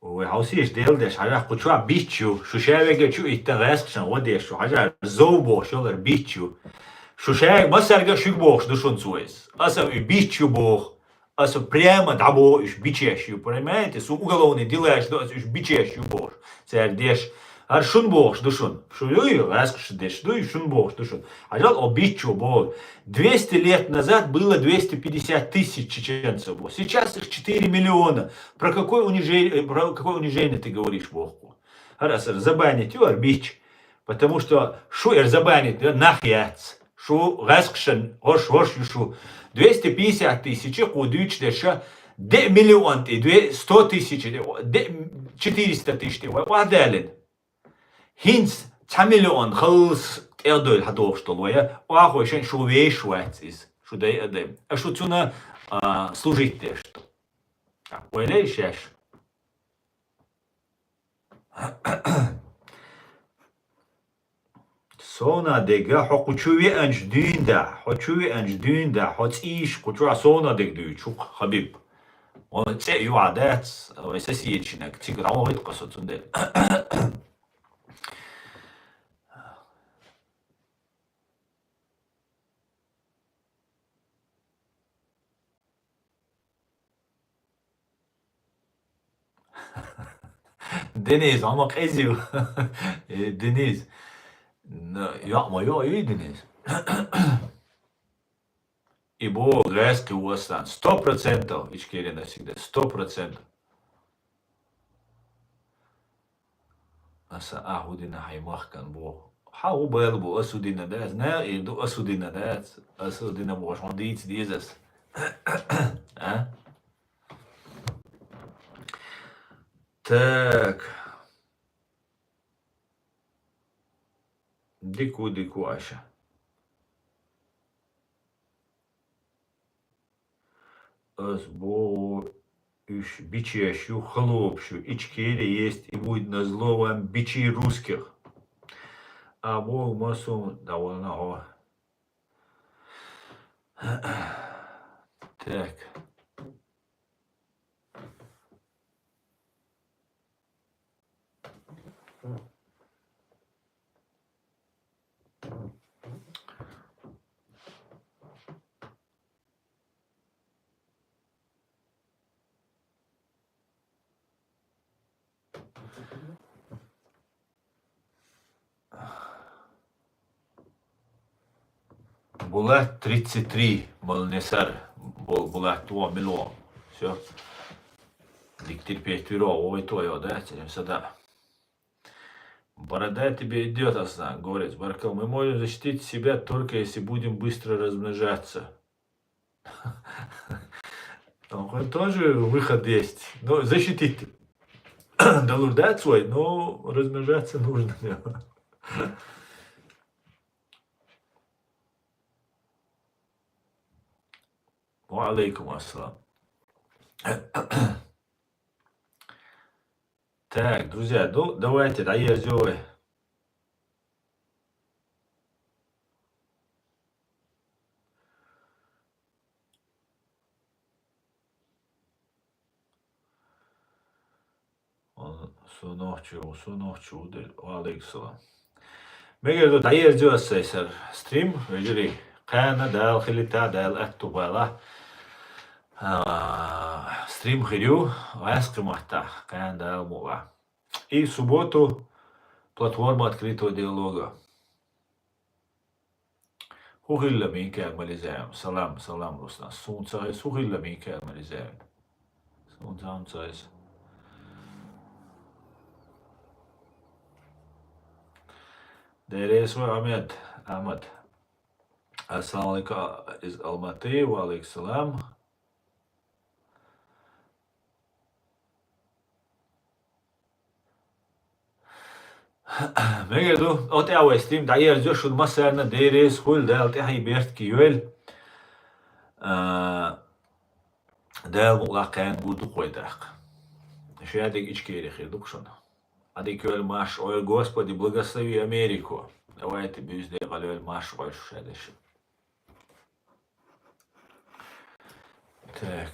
Ой, хьовсийша, Дела деш, хьажахь, кху чохь бич ю, шу шаверга чу иттан гӀаьскхашна гӀо деш шу, хьажахь, зов бохуш йолар бич ю. Шу шаверг масарга шуьга бохуш ду шуна цо иза. Аса и бич ю боху. Аса прямо дӀабоху, уьш бичеш ю, понимаете? Су уголовный делаш ду, аса уьш бичеш ю бохуш. Цара деш. ХӀара шун бохуш ду шуна. Шу юй, гӀаскхаш деш дуй, шун бохуш ду шуна. Хьажал, о бичо боху. Двести лет назад было двести пятьдесят тысяч чеченцев было. Сейчас их четыре миллиона. Про какое унижение, про какое унижение ты говоришь, боху? ХӀара аса забанить ю, хӀара бич. Потому что шу эр забанить, э, нах яц. Шу гӀаскхашан, гӀош, гӀош ю шу. Двести пятьдесят тысяч кху дуьйцуш дерша, де миллион тӀе, две, сто тысяч тӀе, де, четыреста тысяч тӀе, вай, охьадалина. ХӀинца цхьа миллион халлас тӀе а дойла хьадохуш долу вай, охьахойшан шу веш вац иза, шу дай а дай. А шу цуна, а, служить деш ду. Вай лей шаьш. Совна дега, хьо кху чу веанчу дуьйна да, хьо чу веанчу дуьйна да, хьо цӀийш кху чохь совна дег дуьйчу, хӀу-, Хабиб. Вон цӀе а юьхьа дац, вай соседчинаг, цига дӀавахийта кхо со цундела. Денис, амма къезив. Э, Денис. Н-, йоӀ ма йоӀ, ю Денис. И бо гӀаьскхи ву асан. Сто процентов. Ичкерина всегда. Сто процентов. Аса а хӀу дина хьайн махкан боху. Хьан хӀу байла бу, ас хӀу дина дац? Наха ир ду, ас хӀу дина дац? Ас хӀу дина бохуш, хьуна дийца деза ас. А? Так. Дику, дику, Аша. Ас боху, уьш бичеш ю, холопаш ю. Ичкери есть и будет назло вам бичи русских. А боху, масун, довольно, о. Так. Булат тридцать три, Малнесар, Бу-, Булат два миллион. Всё. Диктир петвиро, ой, твоё, да, целем сада. Борода тебе идёт, Аслан, горец. Баркал, мы можем защитить себя только если будем быстро размножаться. Ну, тоже выход есть. Но защитить. Долурдат свой, но размножаться нужно. Ва алейкум ассалам. Так, друзья, ну давайте, да, я сделаю. Сунохчу, сунохчу, ва алейкум салам. Мегер ду дайер дюассайсар стрим, вежери. Кана дал хилита дал аттубала. А, стрим хирю, вайс кымахта, кана дал мула. И в субботу платформа открытого диалога. Ху хилла Микаил Мализаев. Салам, салам, Руслан. Сунца ху хилла Микаил Мализаев. Сунца, сунца. Дерес ва Ахмед, Ахмед. Ассаламу алейкум из Алматы. Ва алейкум салам. Мегер ду, от я вай стрим, дайер зё шун масарна дерес, хул дал тяхи берт ки юэл. А, дал мула кайн бурду койдак. Шядик ичкери хирдук шун. Адик юэл маш, ой, Господи, благослови Америку. Давайте бюзде галюэл маш, ой, шушадеш. Так.